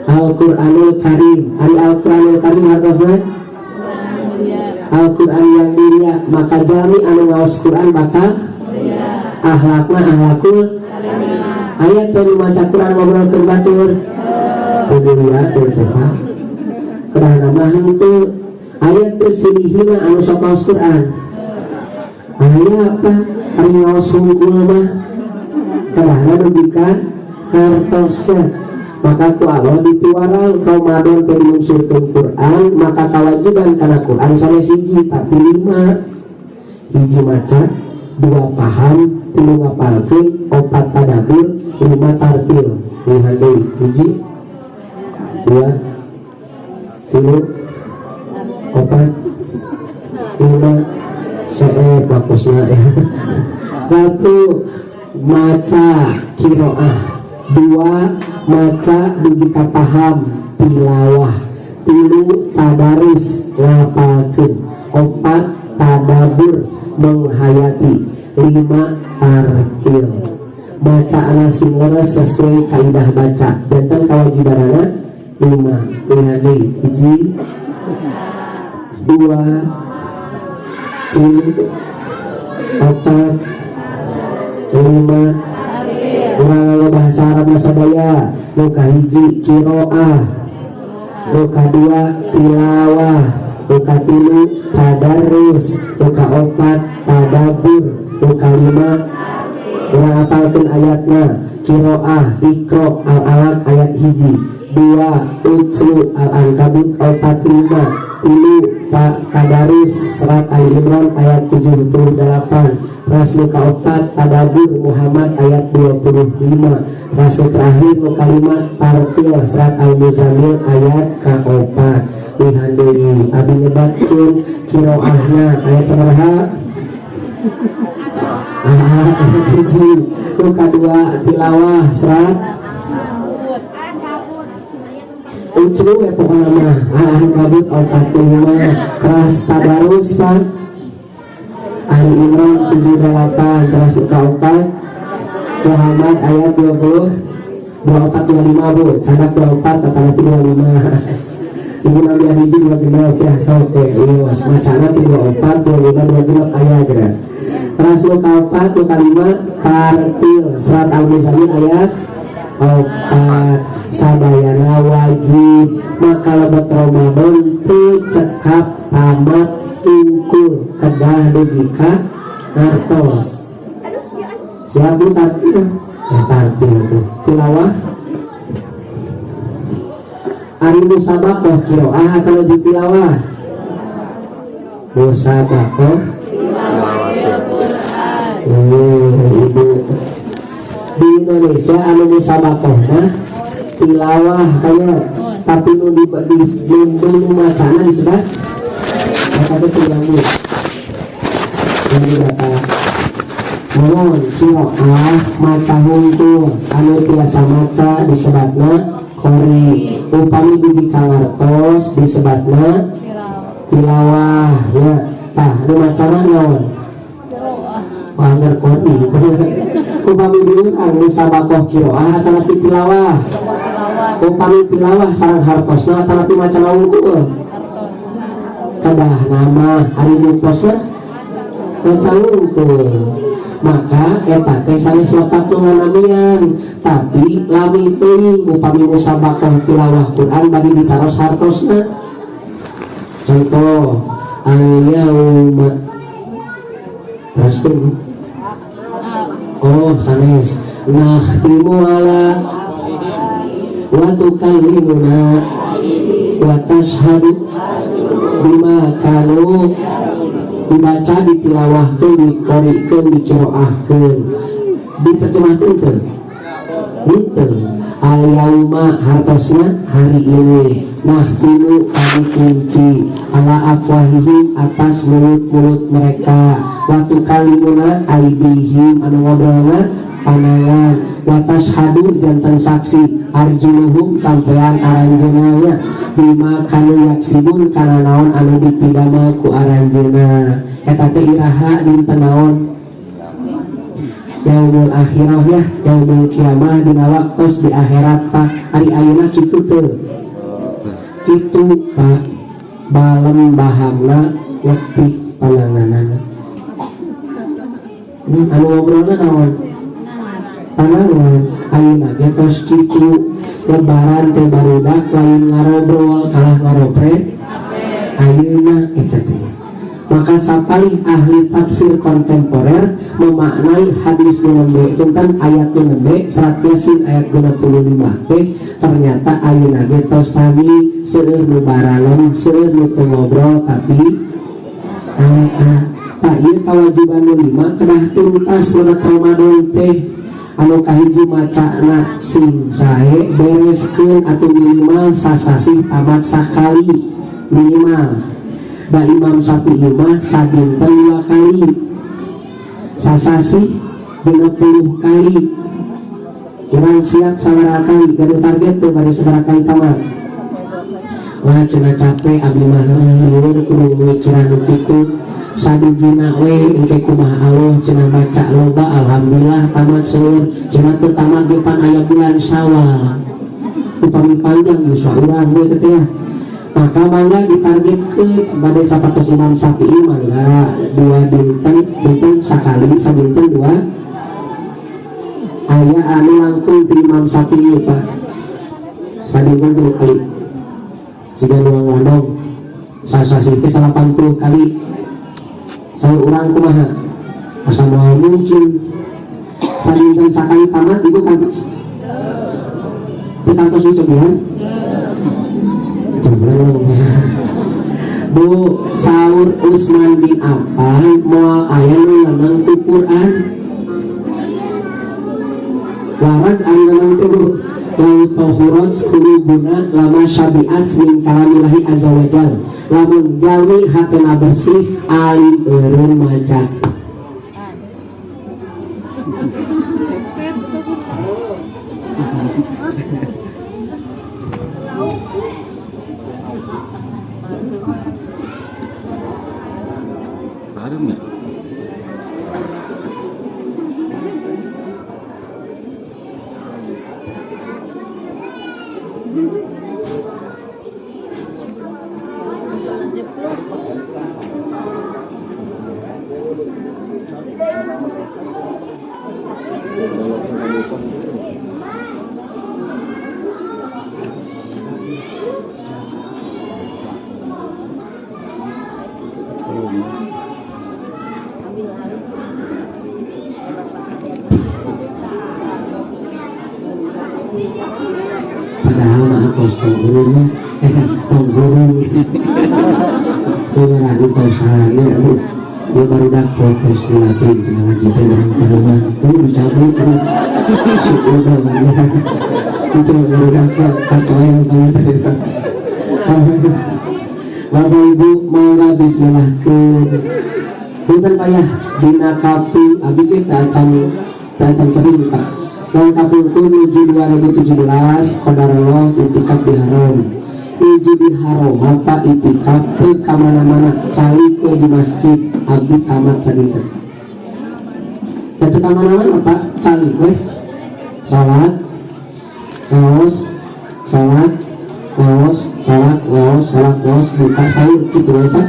Al-Quranul Karim. Ari Al-Quranul Karim hartosna Al-Quran yang mulia. Maka jalmi anu ngaos Quran bakal akhlakna akhlakul. Aya teu maca Quran ngobrolkeun batur? Teu mulia teu teh, Pak. Kedahna mah henteu. Aya teu silihina anu sok ngaos Quran? Aya apa? Ari ngaos hungkul mah kedahna dugi ka hartosna. Maka ku Allah dipiwarang Ramadan teh dilungsurkeun Quran, maka kewajiban kana Quran sanes hiji tapi lima: hiji maca, dua paham, tilu ngapalkeun, opat tadabur, lima tartil. Lihat deui, hiji, dua, tilu, opat, lima. Saya fokusnya ya. Satu, maca kiroah, dua, maca dugi ka paham tilawah, tilu tadarus ngapalkeun, opat tadabur menghayati, lima tartil. Bacaan sing leres sesuai kaidah baca. Janten kewajibanana lima. Lihat deui, hiji, Dua, tilu, opat, lima. Urang nganggo bahasa Arab sadaya. Nu kahiji kiroah, nu kadua tilawah, nu katilu tadarus, nu kaopat tadabur, nu kalima. Urang apalkeun ayatna. Kiroah Iqro Al-Alaq ayat 1, dua Utslu Al-Ankabut 45, tilu Pak Tadarus Surat Ali Imran ayat 78, ras nu kaopat tadabur Muhammad ayat 25, ras nu terakhir nu kalima tartil Surat Al-Muzammil ayat kaopat. Lihan deui, abi nyebatkeun kiroahna ayat sabaraha? Al-Alaq ayat 1. Nu kadua tilawah surat Uclu ya, pokoknya mah Al-Ankabut 45, keras tadarus Pak Ali Imran 78, terus keempat Muhammad ayat 20 24 25. Bu, canak 24 atau nanti 25. Ibu nabi hiji 26 ya, sok ya, iya macana 24 25 26 ayat geura. Terus nu kaopat, nu kalima tartil surat Al-Muzammil ayat 4. Sadayana wajib, maka lebet Ramadan teu cekap tamat ungkul kedah dugi ka ngartos. Siap, Bu? Tartil ya, tartil tuh tilawah. Ari musabaqoh kiroah atau lebih tilawah? Musabaqoh. Ibu, di Indonesia anu musabaqoh mah tilawah kayaknya, tapi nu di nu macana disebut apa tuh? Jambu jambu data. Mohon, kiroah maca hungkul, anu tiasa maca disebatna qori, upami dugi ka ngartos disebatna tilawah ya. Tah, nu macana naon? Wah, anggar qori. Upami diurang musabaqoh kiroah atau tilawah? Upami tilawah sareng hartosna atau macana wungkul? Kedah nama hari buktosna maca wungkul, maka eta teh sanes lepat nu nganamian, tapi lami teuing. Upami musabaqoh tilawah Quran bagi ditaros hartosna, contoh al yauma, teruskeun. Oh, sanes. Nakhtimu ala wa tukallimuna wa tashhadu bima kanu. Dibaca, ditilawahkeun, dikorikeun, dikiroahkeun, diterjemahkeun teu? Henteu. Al yauma hartosna hari ini, nakhtimu kami kunci, ala afwahihim atas mulut-mulut mereka, wa tukallimuna aidihim anu ngobrolna panangan, wa tashhadu janten saksi, arjuluhum sampean aranjeuna nya, bima kanu yaksibun kana naon anu dipidamel ku aranjeuna. Eta teh iraha, dinten naon? Yaumul akhirah ya, yaumul kiamah, dina waktos di akhirat. Pak, ari ayeuna kitu teu? Kitu, Pak. Balem bahamna ngetik pananganana. Anu ngobrolna naon? Panangan. Ayeuna ge tos kitu. Lebaran teh barudak lain ngarobrol, kalah ngaropret ayeuna eta teh. Maka sapalih ahli tafsir kontemporer memaknai hadis nu nembe tentang ayat nu nembe surat Yasin ayat 65 teh, ternyata ayeuna ge tos sami, seueur nu baralem, seueur nu teu ngobrol, tapi tah ieu kewajiban nu lima kedah tuntas lebet Ramadan teh. Anu kahiji macana sing sae, bereskeun atau minimal sasasih tamat sakali minimal. Da Imam Syafi'i mah sadinten dua kali, sasasih 60 kali. Urang siap sabaraha kali? Gaduh target tuh bari sabaraha kali tamat? Wah, cenah, capek abdi mah, lieur kudu mikiran nu kitu, sadugina we, engke kumaha Allah cenah. Maca loba alhamdulillah, tamat seueur cenah, teu tamat ge pan aya bulan Syawal. Upami panjang yuswa urang we teh ya. Maka mangga ditargetkeun bade sapertos Imam Syafi'i, mangga dua dinten, dinten sakali, sadinten dua. Aya anu langkung ti Imam Syafi'i, Pak, sadinten tilu kali, siga luang landong sasasi teh 80 kali. Saur urang kumaha? Asa moal mungkin sadinten sakali tamat. Ibu kantos di kantos disugihan. Bu, saur Usman bin Affan, moal aya nu meunang ku Quran. Warag anu meunang teh, Bu. Lau tahurat qulubuna lama syabi'at min kalamillahi azza wa jal. Lamun jalmi hatena bersih, alim eureun maca. Harum ya? Padahal mah atos tong gurung, tong gurung itu ngerah aduh, dia baru dah protes dilatih cenah ngaji teh urang paruman dicabut aduh suudah itu baru dah katoel banget. Bapak Ibu mangga bismillah ke punten payah dina kapi abdi teh tacan sering, Pak. Dan kapungkur menuju 2017 qadarullah itikaf di Haram, menuju di Haram apa itikaf ke kamana-mana, cari ke di masjid abdi tamat sadinten. Dan ke kamana-mana, Pak, cari weh salat ngaos, salat ngaos, salat ngaos, salat ngaos, buka sahur gitu ya, Pak.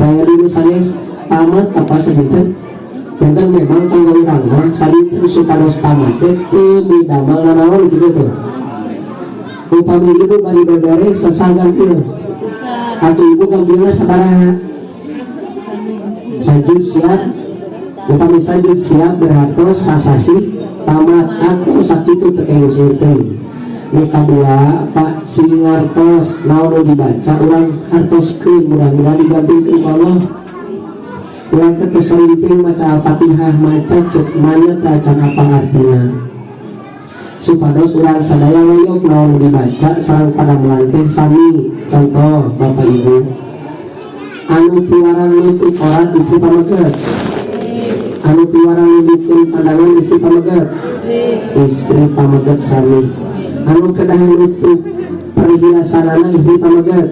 Saya dulu sanes tamat apa sadinten. Janten memang kanggo urang mah sadinten supados tamat teh teu midamel nanaon gitu tuh. Upami ibu bari beberes sesah gampil atau ibu gampilna sabaraha? Sajud siap. Upami sajud siap berhartos sasasi tamat atau sakitu teu emosi teh. Nu kadua, Pak, sing ngartos naon nu dibaca urang hartoskeun, mudah-mudahan digampilkeun ku Allah. Urang teh teu sering maca Al-Fatihah, maca cuk mana teh acan apal artina, supados urang sadaya loyok naon nu dibaca sareng padamelan teh sami. Contoh, Bapak Ibu, anu piwarang nutup aurat istri pameget, anu piwarang nundukkeun pandangan istri pameget, istri pameget sami. Anu kedah nutup perhiasanana istri pameget,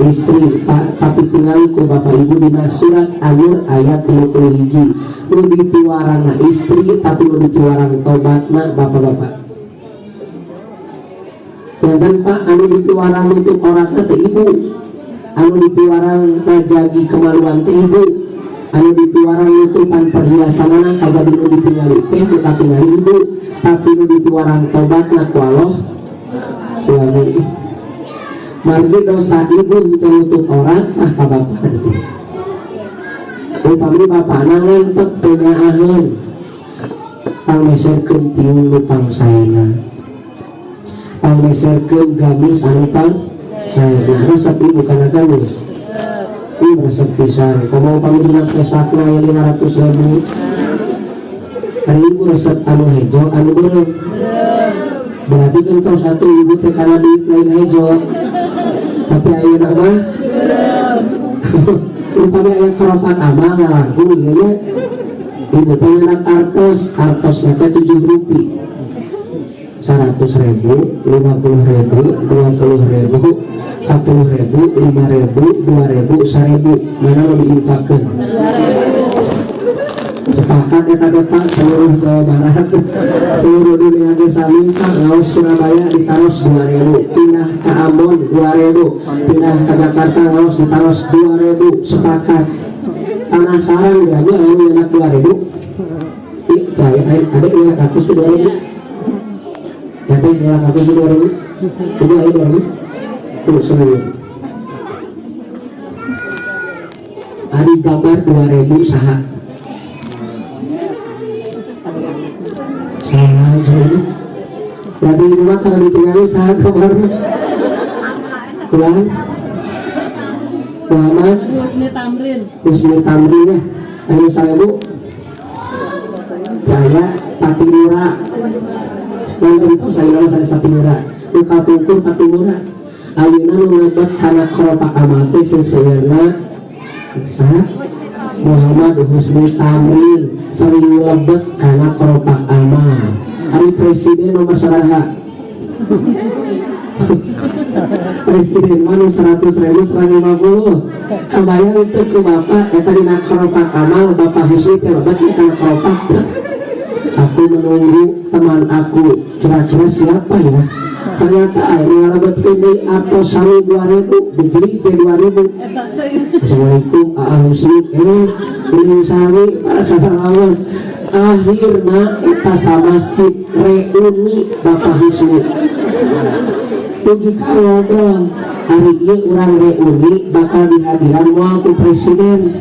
istri Pak. Tapi tinggal ku Bapak Ibu dina surat An-Nur ayat 31, nu dipiwarangna istri tapi nu dipiwarang tobatna bapak-bapak. Janten Pak, anu dipiwarang nutup auratna teh ibu, anu dipiwarang ngajagi kemaluan teh ibu, anu dipiwarang nutupan perhiasanana kajabi nu ditingali teh nu katingali ibu, tapi nu dipiwarang tobatna ku Allah suami. Margi dosa ibu henteu nutup aurat tah ka bapak teh. Upami bapakna ngentek teu nyaaheun, pangmeserkeun tiung nu pangsaena, pangmeserkeun gamis anu pangsaena. Resep ibu kana gamis? Ih, resep pisan. Komo upami dina pesakna aya 500 ribu. Hari ibu resep anu hejo anu beureum? Berarti kan satu ibu teh kana duit lain hejo, tapi ayeuna mah upami aya keropak amal ngalangkung ieu nya. Ibu teh nyenak artos, artosna teh 7 rupi, 100 ribu, 50 ribu, 20 ribu, 10 ribu, 5 ribu, 2 ribu, 1.000. Mana nu diinfakkeun? Sepakat eta teh, Pak, seluruh Jawa Barat, seluruh dunia ge sami, Pak. Ngaos Surabaya ditaros 2000, pindah ke Ambon 2000, pindah ke Jakarta ngaos ditaros 2000, sepakat. Tanah sarang ya, Bu, anu nyenak 2000. Ih, ya, ada yang ratus tuh 2000. Ya teh, nyenak ratus tuh 2000. Ibu ayo 2000. Tuh, semuanya. Ari gambar 2000 saha? Saha jadi? Berarti ibu mah kalau ditinggali saha gambarna? Kurang? Muhammad Husni Tamrin. Husni Tamrin ya. Ayo 1000. Jaya Patimura. Yang tentu saya nama saya Patimura. Nu kapungkur Patimura. Ayeuna nu ngebet kana keropak amal teh seseurna saha? Muhammad Husni Tamrin sering ngebet kana keropak amal. Ari presiden nomor sabaraha? Presiden mah nu 100 ribu 150. Kabayang teu ku bapak eta dina keropak amal Bapak Husni teh lebet nya kana keropak teh? Aku menunggu teman aku, kira-kira siapa ya? Ternyata aya nu ngalebetkeun deui atos sami 2000, dijeri teh 2000. Assalamualaikum Aa Husni, ini sami sasalaman. Akhirna eta samasjid reuni Bapak Husni. Dugi ka ngobrol, hari ieu urang reuni bakal dihadiran moal ku presiden.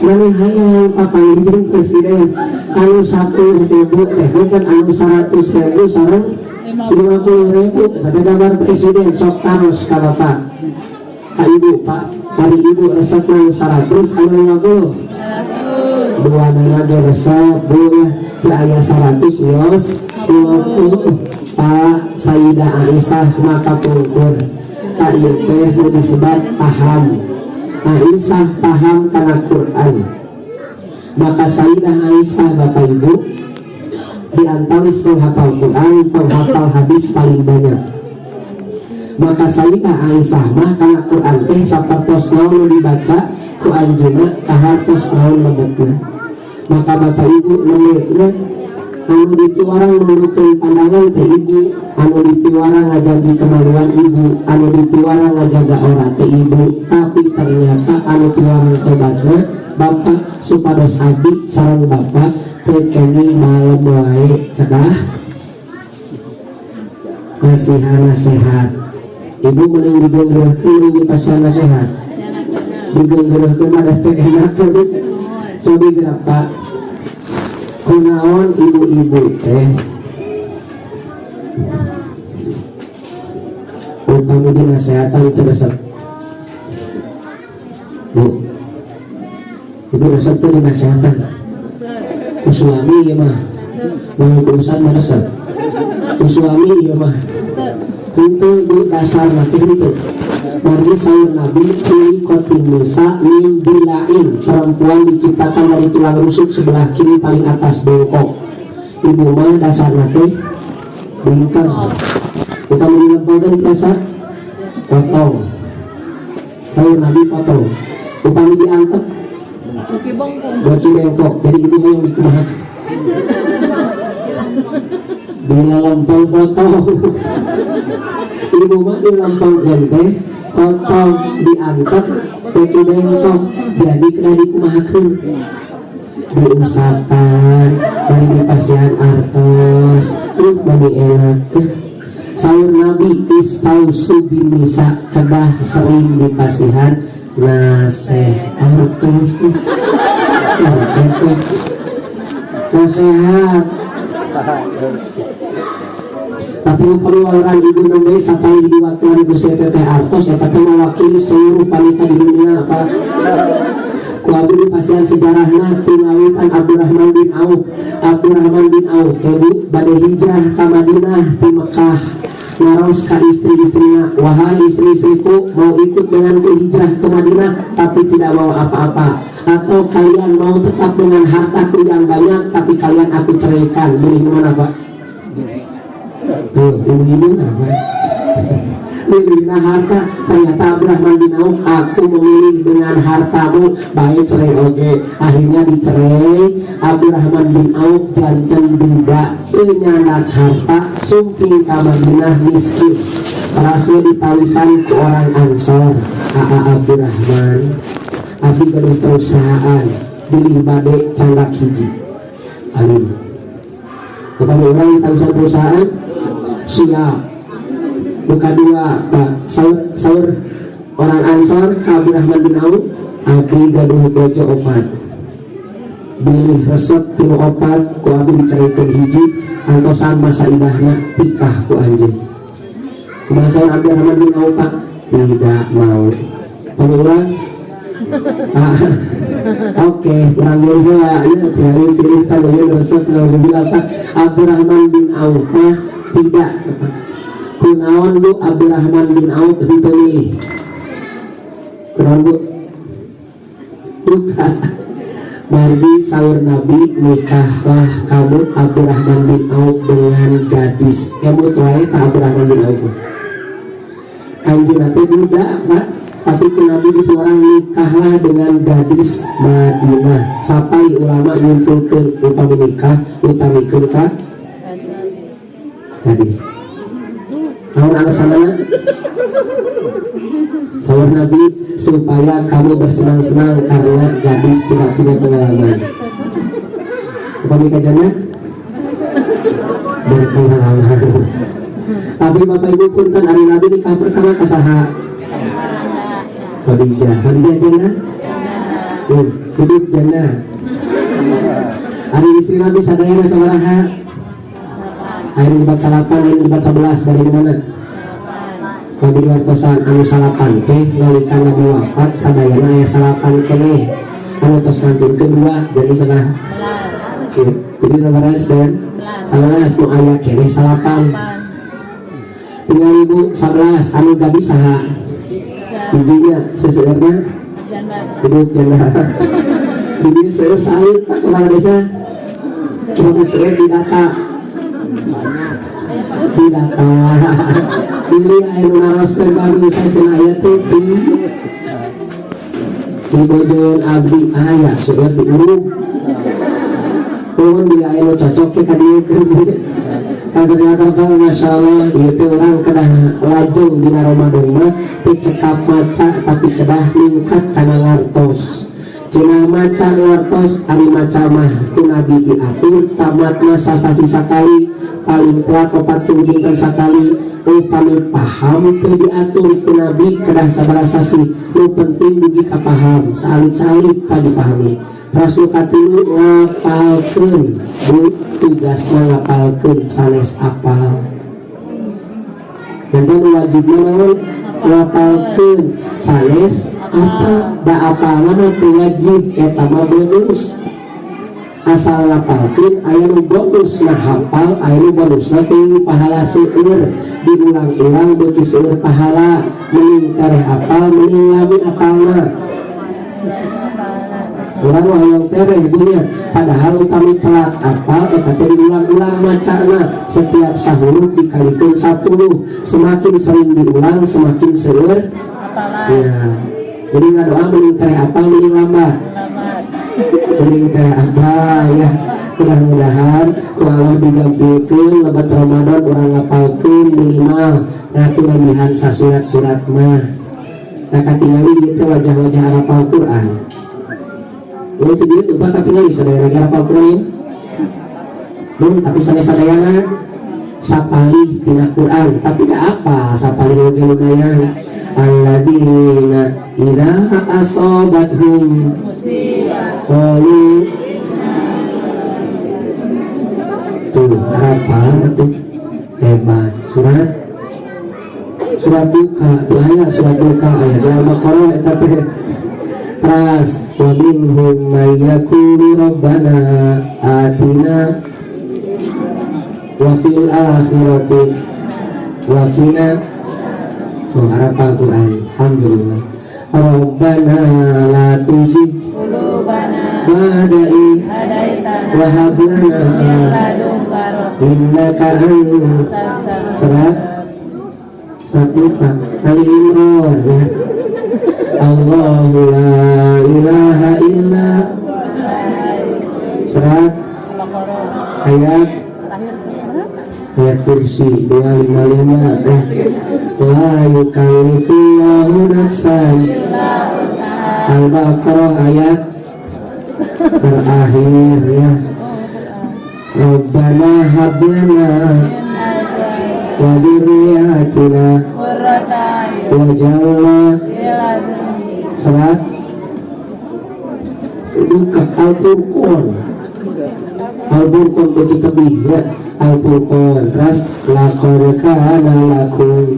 Maneh hayang papanggih jeung presiden? Anu 10.000 teh bukan anu 100.000 sareng 50.000 eta teh gambar presiden, sok taros ka bapak. Ka ibu, Pak, dari ibu resep nu 100 anu 50? Dua nana ge resep, Bu, ya. Teu aya 100 yos 50. Pak, Sayyidah Aisyah maka pungkur tak ieu teh nu disebat paham. Aisyah paham kana Quran. Maka Sayyidah Aisyah, Bapak Ibu, di antawis penghafal Quran, penghafal hadis paling banyak. Maka Sayyidah Aisyah mah kana Quran teh sapertos naon nu dibaca ku anjeunna kahartos naon lebetna. Maka Bapak Ibu, nembe nya anu dipiwarang nundukkeun pandangan teh ibu, anu dipiwarang ngajagi kemaluan ibu, anu dipiwarang ngajaga ora teh ibu, tapi ternyata anu piwarang tobatna bapak, supados abdi sareng bapak teu kenging malem wae, kedah masihan nasihat. Ibu mending digeunggeureuhkeun, mending dipasihan nasihat? Digeunggeureuhkeun mah da teu enak tuh. Cobi berapa? Kunaon ibu-ibu teh upami dinasehatan teu resep? Bu, ibu resep teu dinasehatan ku suami? Ieu mah mun ku ustad mah resep, ku suami ieu mah henteu, Bu. Dasarna teh henteu. Margi saur Nabi, khuliqatin nisa min dhila'in, perempuan diciptakan dari tulang rusuk sebelah kiri paling atas bengkok. Ibu mah dasarna teh bengkak. Upami dilempel teh dikasar potong. Saur Nabi potong. Upami diantep Beuki bengkok. Beuki bengkok. Jadi ibu yang dikumaha? Bila lempeng potong. Ibu mah dilempengkeun teh potong, diantep beuki bengkok. Jadi kena dikumahakeun? Diusapan, bari dipasihan artos, bari enak. Saur Nabi, istausu binisa, kedah sering dipasihan nasihat terus tuh. Nasihat. Tapi upami waleran ibu nembe sapalih diwakilan ku teteh artos, eta teh mewakili seluruh wanita di dunia apa? Ku abdi dipasihan sejarahna tingawitan Abdurrahman bin Auf. Abdurrahman bin Auf teh, Bu, bade hijrah ka Madinah di Mekah, naros ka istri-istrinya, "Wahai istri-istriku, mau ikut denganku hijrah ke Madinah tapi tidak mau apa-apa, atau kalian mau tetap dengan hartaku yang banyak tapi kalian aku ceraikan?" Milih mana, Pak? Tuh, ibu-ibu apa? Milihna harta. Ternyata Abdurrahman bin Auf, "Aku memilih dengan hartamu, baik cerai oge." Akhirnya dicerai. Abdurrahman bin Auf janten duda, teu nyandak harta, sumping ka Madinah miskin. Terasnya ditawisan ku orang Ansor, "Aa Abdurrahman, abdi gaduh perusahaan, bilih bade candak hiji." Alim. Upami urang ditawisan perusahaan, siap. Buka dua, Pak. Saur, saur orang Ansor ka Abdurrahman bin Auf, "Abdi gaduh bojo opat, bilih resep tilu opat ku abdi diceraikan hiji, antosan masa idahna, tikah ku anjeun." Kumaha saur Abdurrahman bin Auf, Pak? Tidak mau. Upami urang? Ah, oke, kurang milih lah ya, pilih pilih tanya resep, nauzubillah, Pak. Abdurrahman bin Auf mah tidak. Kunaon, Bu, Abdurrahman bin Auf henteu milih? Kunaon, Bu? Buka. Margi saur Nabi, "Nikahlah kamu, Abdurrahman bin Auf, dengan gadis." Emut wae ka Abdurrahman bin Auf. Anjeunna teh duda, Pak, tapi ku Nabi itu orang nikahlah dengan gadis Madinah. Sampai ulama nyimpulkeun upami nikah utamikeun ka gadis. Naon alasanna? Saur Nabi, "Supaya kamu bersenang-senang karena gadis tidak punya pengalaman." Upami ka janda berpengalaman. Tapi Bapak Ibu, punten, ari Nabi nikah pertama ka saha? Khadijah. Khadijah janda? Hidup janda. Ari istri Nabi sadayana sabaraha? Aya nu salapan, aya nu 11, dari mana? Nabi wartosan anu salapan teh nalika Nabi wafat sadayana aya salapan keneh, anu tos ngantunkeun dua, jadi sabaraha? Jadi sabaraha dan 11, nu aya keneh salapan. Tinggal ibu 11, anu gadis saha? Hijinya, seseueurna hidup janda. Di seueur saalit, Pak, kepala desa. Cuma seueur di data. Di data. Pilih aya nu naroskeun ka abdi saya, cenah aya teh di bojon abdi aya seueur diurug. Nuhun bila aya nu cocok ke ka dieu. Kan ternyata, Pak, Masya Allah, itu orang kedah lajeng dina Ramadan mah teu cekap maca, tapi kedah ningkat kana ngartos. Cenah maca ngartos, ari maca mah ku Nabi diatur tamatna sasasi sakali, paling telat 40 dinten sakali. Upami paham teu diatur ku Nabi kedah sabaraha sasih, nu penting dugi ka paham, saalit-salit pa dipahami. Rasul katilu ngapalkeun, Bu, tugasna ngapalkeun sanes apal. Dan wajibna naon? Ngapalkeun sanes apa da apalna mah teu wajib, eta mah bonus. Asal ngapalkeun aya nu bonus na hafal, aya nu bonusna teu pahala seueur, diulang-ulang beuki seueur pahala. Mending tereh apal, mending lami apalna. Urang mah hayang tereh dunia, padahal upami telat apal eta teh diulang-ulang macana, setiap sahuruf dikalikeun 10, semakin sering diulang semakin seueur. Siap. Jadi ngadoa mending tereh apal, mending lambat? Mending tereh apal ya. Mudah-mudahan ku Allah digampilkeun lebat Ramadan urang ngapalkeun minimal ratu nambihan sasurat-surat mah. Nah, katingali ieu teh wajah-wajah hafal Quran. Belum tuh dia lupa, katingali sadaya lagi hafal Quran ya? Belum, tapi sadaya-sadayana sapalih tina Quran, tapi dah apa sapalih oge lumayan. Alladzina idza asobathum qalu, tuh harapan tuh hebat. Surat surat duka tuh aya, surat duka aya di Al-Baqarah eta teh. Teras wa minhum may yaqulu rabbana atina wa fil akhirati wa qina. Oh, hafal Quran, alhamdulillah. Rabbana la tuzigh ba'da idh wa hab lana innaka antas surat. Surat Duha, Ali Imran ya. Allahu la ilaha illa, surat ayat ayat kursi 255 ya. La yukallifullahu nafsan. Al-Baqarah ayat terakhir ya. Rabbana hablana wa dzurriyyatina waj'alna, surat buka Al-Furqan. Al-Furqan begitu tebih ya. Al-Furqan, terus laqad kana lakum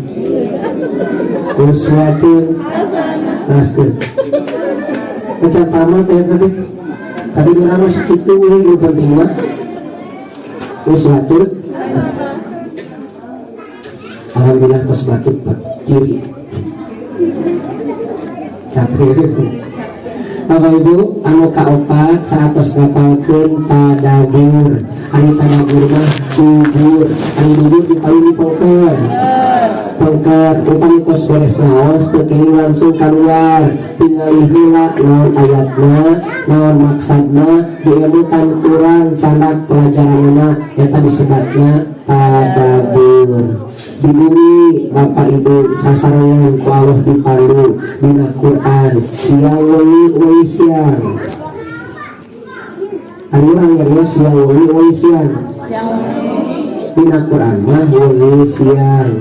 uswatun. Terus baca tamat ya tadi. Tadi urang mah sakitu we, nu penting mah uswatun. Alhamdulillah tos batuk, Pak, ciri capek. Bapak Ibu, anu kaopat, saatos ngapalkeun tadabur. Ari tadabur mah dubur. Ari dubur di paling pengker. Pengker, upami tos beres ngaos teu kenging langsung keluar. Tingali heula naon ayatna, naon maksudna, diemutan kurang candak pelajaranna, eta disebutna tadabur. Di bumi, Bapak Ibu, sasarengan ku Allah dipandu dina Quran siang wengi wengi siang. Ari urang nyarios siang wengi wengi siang, dina Quran mah wengi siang.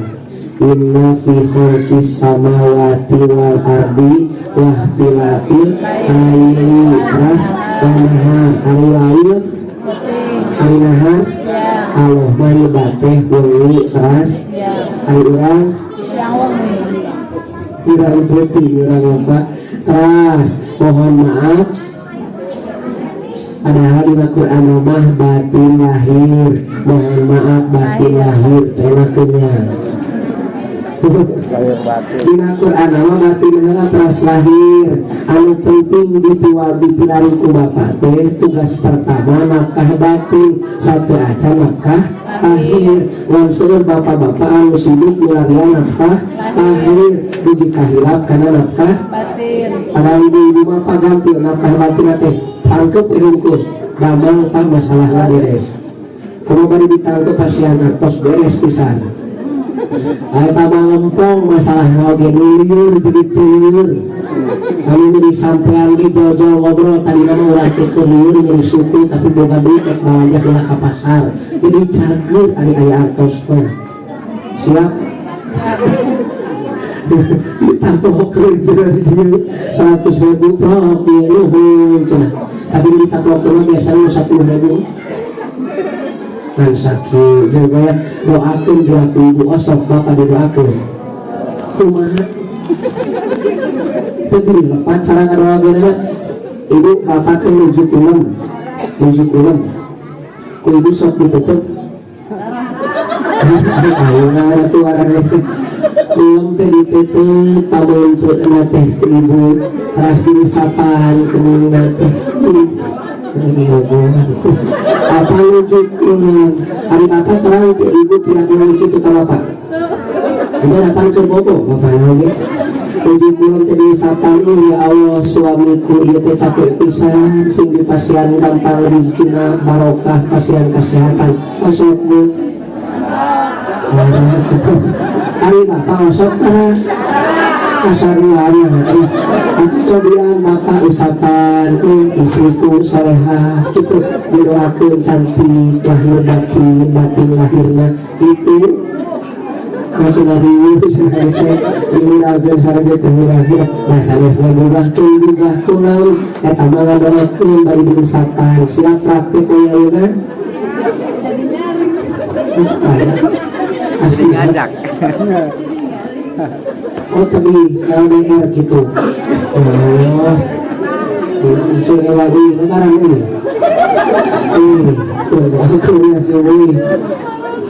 Inna fi khalqis samawati wal ardi wahtilafil laili ras wan nahar. Ari lail, ari nahar, Allah mah nyebat teh wengi teras. Ari urang urang putih, urang apa teras. Mohon maaf, padahal di Quran mah batin lahir. Mohon maaf, batin lahir enaknya. Dina Quran mah batin heula teras lahir. Anu penting ditiwal dipilari ku bapak teh, tugas pertama nafkah batin, satu acan nafkah lahir. Ngan seueur bapak-bapak anu sibuk milarian nafkah lahir dugi kahilap kana nafkah batin. Padahal ibu-ibu mah pagampil nafkah batin teh, tangkep we hungkul damang, Pak, masalahna beres. Kumaha bari ditangkep pasihan artos, beres pisan. Eta mah ngempong masalah oge nu lieur jadi teu. Anu nyeri sampean ge jol ngobrol, tadi nama urang teh keur lieur, nyeri suku, tapi boga duit rek balanja heula ka pasar. Jadi cager ari aya artos mah. Siap? Ditaplokeun cenah di dieu 100 ribu prok ieu, nuhun cenah. Tapi ditaplokeun mah biasanya 10 ribu. Ngan sakit jeung ya, doakeun gerak ibu osok bapak didoakeun. Kumaha? Teu lepat cara ngadoakeunna. Ibu bapak teh nuju kulem. Nuju kulem. Ku ibu sok ditutup. Ayo tuh warna. Kulem teh ditutup pabeunteuna teh ku ibu, teras diusapan keningna teh. Apa nuju kulem. Ari bapak terang ke ibu tiap mulai kitu ka bapak. Udah datang ke bobo bapak oge. Nuju kulem teh diusapan, "Ya Allah, suamiku ieu teh capek pisan, sing dipasihan gampang rezekina, barokah, pasihan kesehatan." Masuk, Bu. Ari bapak osok tara kasaruana. Itu cobian bapak usapan, istriku soleha gitu, didoakeun cantik lahir batin, batin lahirna itu maksudna riweuh cenah hese diurangkeun sareng teh urang. Nah, sanesna gugahkeun gugahkeun naon eta mah ngadoakeun bari diusapan. Siap praktek we ayeuna? Jadi ngajak. Oh, tapi LDR gitu. Oh, sudah lagi lebaran ini. Tuh, aku ya sini.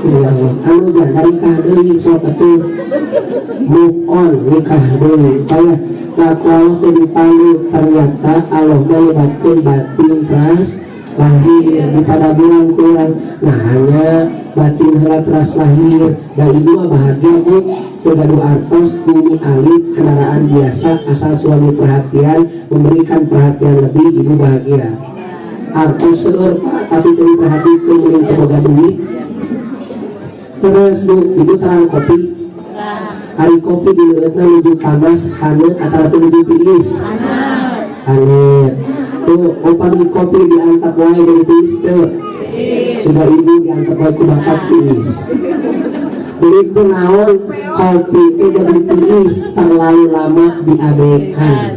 Ya Allah, anu janda nikah deui sok atuh, move on, nikah deui. Payah laku Allah teh dipandu, ternyata Allah melibatkeun batin trans. Lahir ditadaburan ku urang. Nah, hanya batin heula teras lahir da ibu mah bahagia, Bu. Teu gaduh artos, bumi alit, kendaraan biasa, asal suami perhatian, memberikan perhatian lebih, ibu bahagia. Artos seueur, Pak, tapi teu diperhatikeun, mending teu boga duit. Terus, Bu, ibu terang kopi? Ari kopi dileueutna nuju panas haneut atau nuju tiis? Haneut. Tuh, upami kopi diantep wae jadi tiis teu? Sudah ibu diantep wae ku bapak tiis. Jadi ku naon kopi itu jadi tiis? Terlalu lama diabaikan.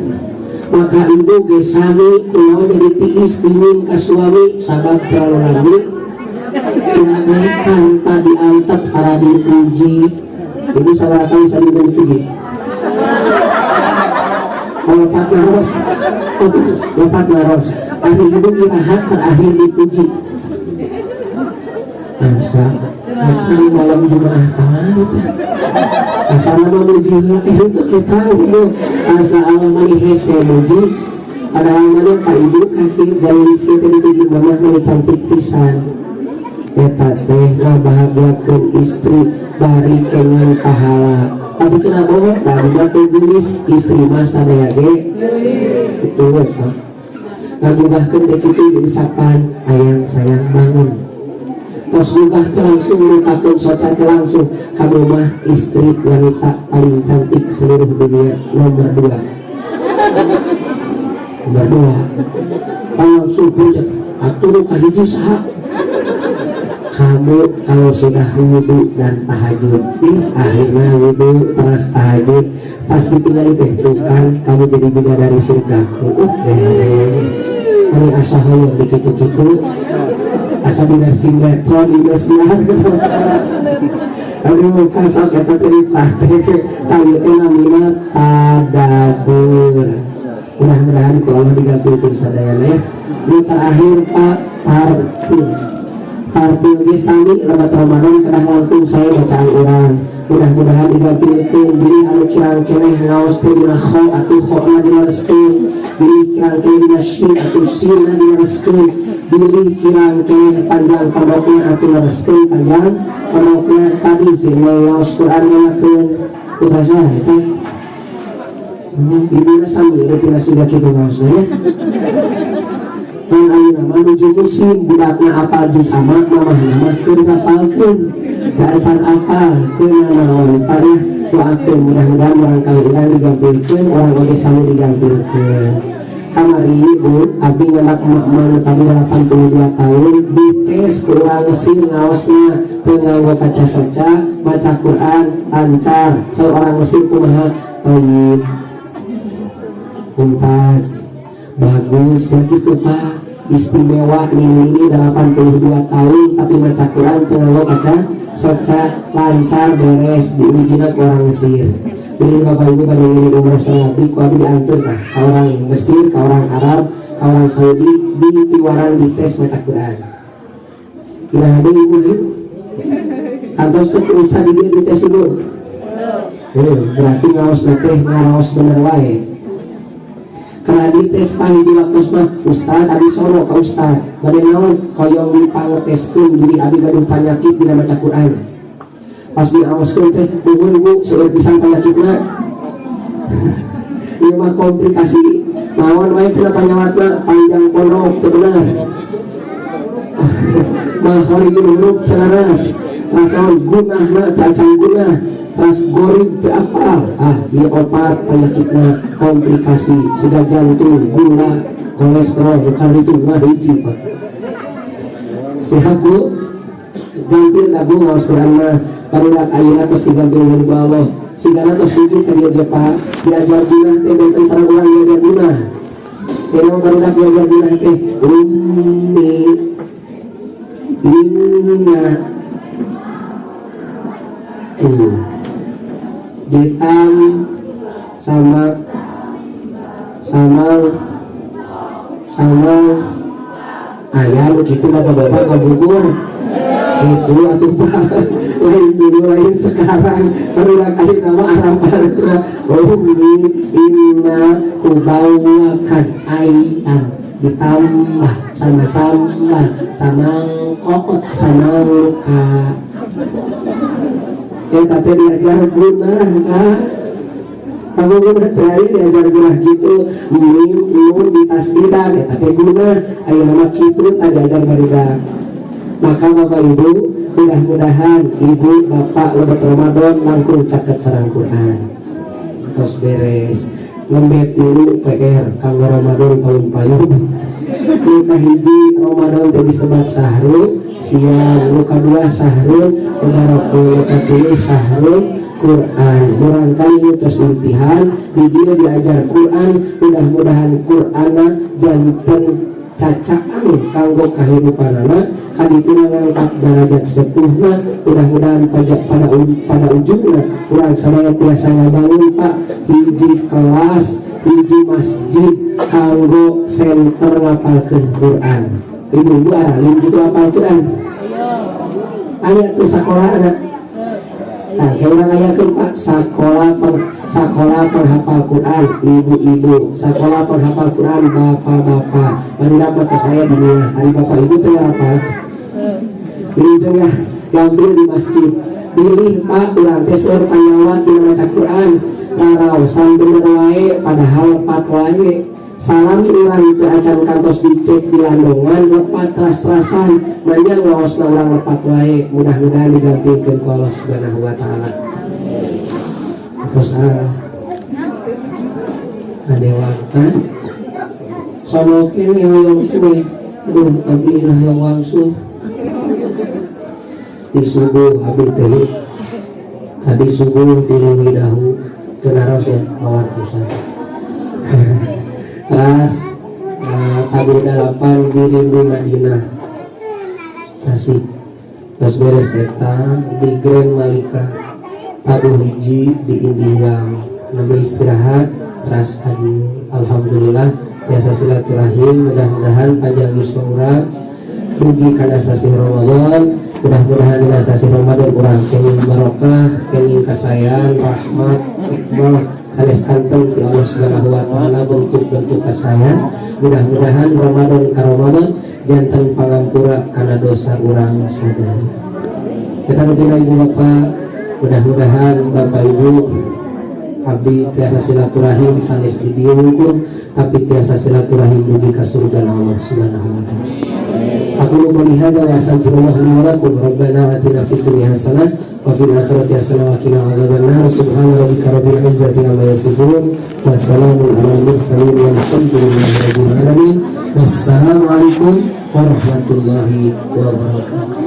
Maka ibu ge sami, kunaon jadi tiis, dingin ke suami, sabab terlalu lama diabaikan. Pak, diantep tara dipuji. Ibu sabaraha kali sadinten dipuji? Lepat naros, lepat naros. Ari ibu iraha terakhir dipuji? Asa kan malam Jumaah kamari teh. Asa nama muji heula itu kita ibu. Asa Allah mani hese muji. Padahal mana ka ibu kaki geulis teh dipuji, "Mamah mani cantik pisan." Eta teh ngabahagiakeun istri bari kenyan pahala. Tapi cenah bohong, da abdi teh geulis, istri mah sadaya ge itu we, Pak. Ngagugahkeun teh kitu diusapan, "Ayang, sayang, bangun." Tos gugah ke langsung lupakeun soca teh langsung, "Kamu mah istri wanita paling cantik seluruh dunia nomor dua, nomor dua." Langsung punya atuh, nu kahiji saha? "Kamu kalau sudah wudhu dan tahajud." Ih, akhirnya wudhu terus tahajud pas ditinggali teh, "Tuh kan, kamu jadi bidadari surgaku." Beres. Ini asa hoyong dikitu-kitu, asa dina sinetron Indosiar gitu. Aduh, kasok eta teh dipraktek. Tah, ieu teh namina tadabur. Mudah-mudahan ku Allah digampilkeun sadayana ya. Nu terakhir, Pak, tartil. Tartil ge sami, lebat Ramadan kedah langkung saya bacaan urang. Mudah-mudahan digampilkeun. Bilih anu kirang keneh ngaos teh dina kho atuh kho-na dilereskeun, bilih kirang keneh dina shin atuh sinna dilereskeun, bilih kirang keneh panjang pondokna atuh lereskeun panjang pondokna. Tadi sih ngaos Quran ngelakeun putra saya eta. Ibuna sami rupina siga kitu ngaosna ya. Dan ayeuna mah nuju musim budakna apal juz amma, mamahna mah keur ngapalkeun. Da acan apal teu nanaon, Pak, ya. Doakeun mudah-mudahan murangkalih urang digampilkeun, urang oge sami digampilkeun. Kamari, Bu, abdi ngandak emak-emak nu tadi 82 tahun dites ku urang Mesir ngaosna teu nganggo kaca soca, maca Quran lancar. Seorang Mesir kumaha? "Thayyib, mumtaz, bagus." Ya gitu, Pak, istimewa nih. Ini 82 tahun tapi maca Quran teu nganggo kaca soca lancar, beres diujina ku orang Mesir. Jadi bapak ibu pada ingin umroh sama abdi, ku abdi diantar tah ke orang Mesir, ke orang Arab, ke orang Saudi, di piwarang dites maca Quran. Iraha deui ibu ieu? Kantos teh ku ustad di dieu dites ibu? Berarti ngaos teh ngaraos bener wae. Karena dites pahiji waktu mah, "Ustad, abi sono ka ustad." Bade naon? "Hoyong dipangeteskeun, jadi abi gaduh panyakit dina maca Quran." Pas diaoskeun teh, "Nuhun, Bu, seueur pisan panyakitna. Ieu mah komplikasi." Naon wae cenah panyawatna? Panjang pondok teu bener. Makharijul huruf teu leres. Rasaon gunahna teu acan gunah. Ras gorib teu apal. Ah, ieu opat penyakitna komplikasi, sudah jantung, gula, kolesterol, bukan itu mah hiji, Pak. Sehat, Bu? Gampil da, Bu, ngaos Quran mah. Barudak ayeuna tos digampilkeun ku Allah. Sigana tos dugi ka dieu ge, Pak. Diajar gunah teh benten sareng urang diajar gunah. Emang barudak diajar gunah teh ummi inna tuh ditam sama sama sama ayam gitu. Bapak-bapak kabugur itu atuh, Pak, lain dulu, lain sekarang. Baru kasih nama Arafah itu ummi inna kubawakan ayam. Ditambah sama sambal, samangkok, samangka. Eta teh diajar gunah, Kak. Kamu gunah teh diajar gunah gitu. Mim nun ditasdidan eta teh gunah. Ayeuna mah kitu tah diajar barudak. Maka Bapak Ibu, mudah-mudahan Ibu Bapak lebet Ramadan langkung caket sareng Quran. Tos beres. Nembe tilu PR kanggo Ramadan tahun payun. Nu kahiji, Ramadan teh disebat sahrul siam, nu kadua sahrul mubarakah, nu katilu sahrul Quran. Murangkali terus imtihan di dieu diajar Quran, mudah-mudahan Qur'ana janten cacaan kanggo kahirupanana, kadituna ngangkat derajat sepuhna. Mudah-mudahan pajak pada ujungna urang sadaya tiasa ngabangun, Pak, hiji kelas, hiji masjid kanggo center ngapalkeun Quran. Ibu-ibu aralim gitu apal Quran, aya tuh sekolah anak. Nah, kayak urang ayakeun, Pak, sakola penghafal Quran ibu-ibu, sekolah penghafal Quran bapak-bapak. Baru dapat ke saya di dunia. Hari bapak ibu teh apa? Ini ya, diambil di masjid. Pilih, Pak, urang teh seueur panyawa tina maca Quran. Raraosan bener wae, padahal lepat wae. Salami urang teu acan kantos dicek di landongan lepat teras-terasan, manya ngaosna urang lepat wae. Mudah-mudahan digampilkeun ku Allah Subhanahu wa taala. Terus ada kan sono kene, hoyong kene. Aduh, abdi lah yang wangsul di subuh. Abdi teh tadi subuh di Leuwi Dahu, teu naros ya, mawar pisan. Kelas tabuh dalapan di Rindu Madinah Tasik. Terus beres eta di Grand Malika, tabuh hiji di Indiang, nembe istirahat teras tadi. Alhamdulillah biasa silaturahim. Mudah-mudahan panjang yuswa urang dugi kana sasih Ramadan. Mudah-mudahan dina sasih Ramadan urang kenging barokah, kenging kasayan, rahmat, hikmah, sanes kanten ti Allah Subhanahu wa taala bentuk-bentuk kasayan. Mudah-mudahan Ramadan ka Ramadan janten pangampura kana dosa urang sadaya. Kita rupina ibu bapak, mudah-mudahan bapak ibu, abdi tiasa silaturahim sanes di dieu hungkul, tapi tiasa silaturahim dugi ka surga Allah Subhanahu wa taala. Aqulu qouli hadza wa astaghfirullah li wa lakum. Rabbana atina fid dunya hasanah wa fil akhirati hasanah wa qina adzabannar. Subhana rabbika rabbil izzati amma yasifun wa salamun alal mursalin walhamdulillahi rabbil alamin. Wassalamualaikum warahmatullahi wabarakatuh.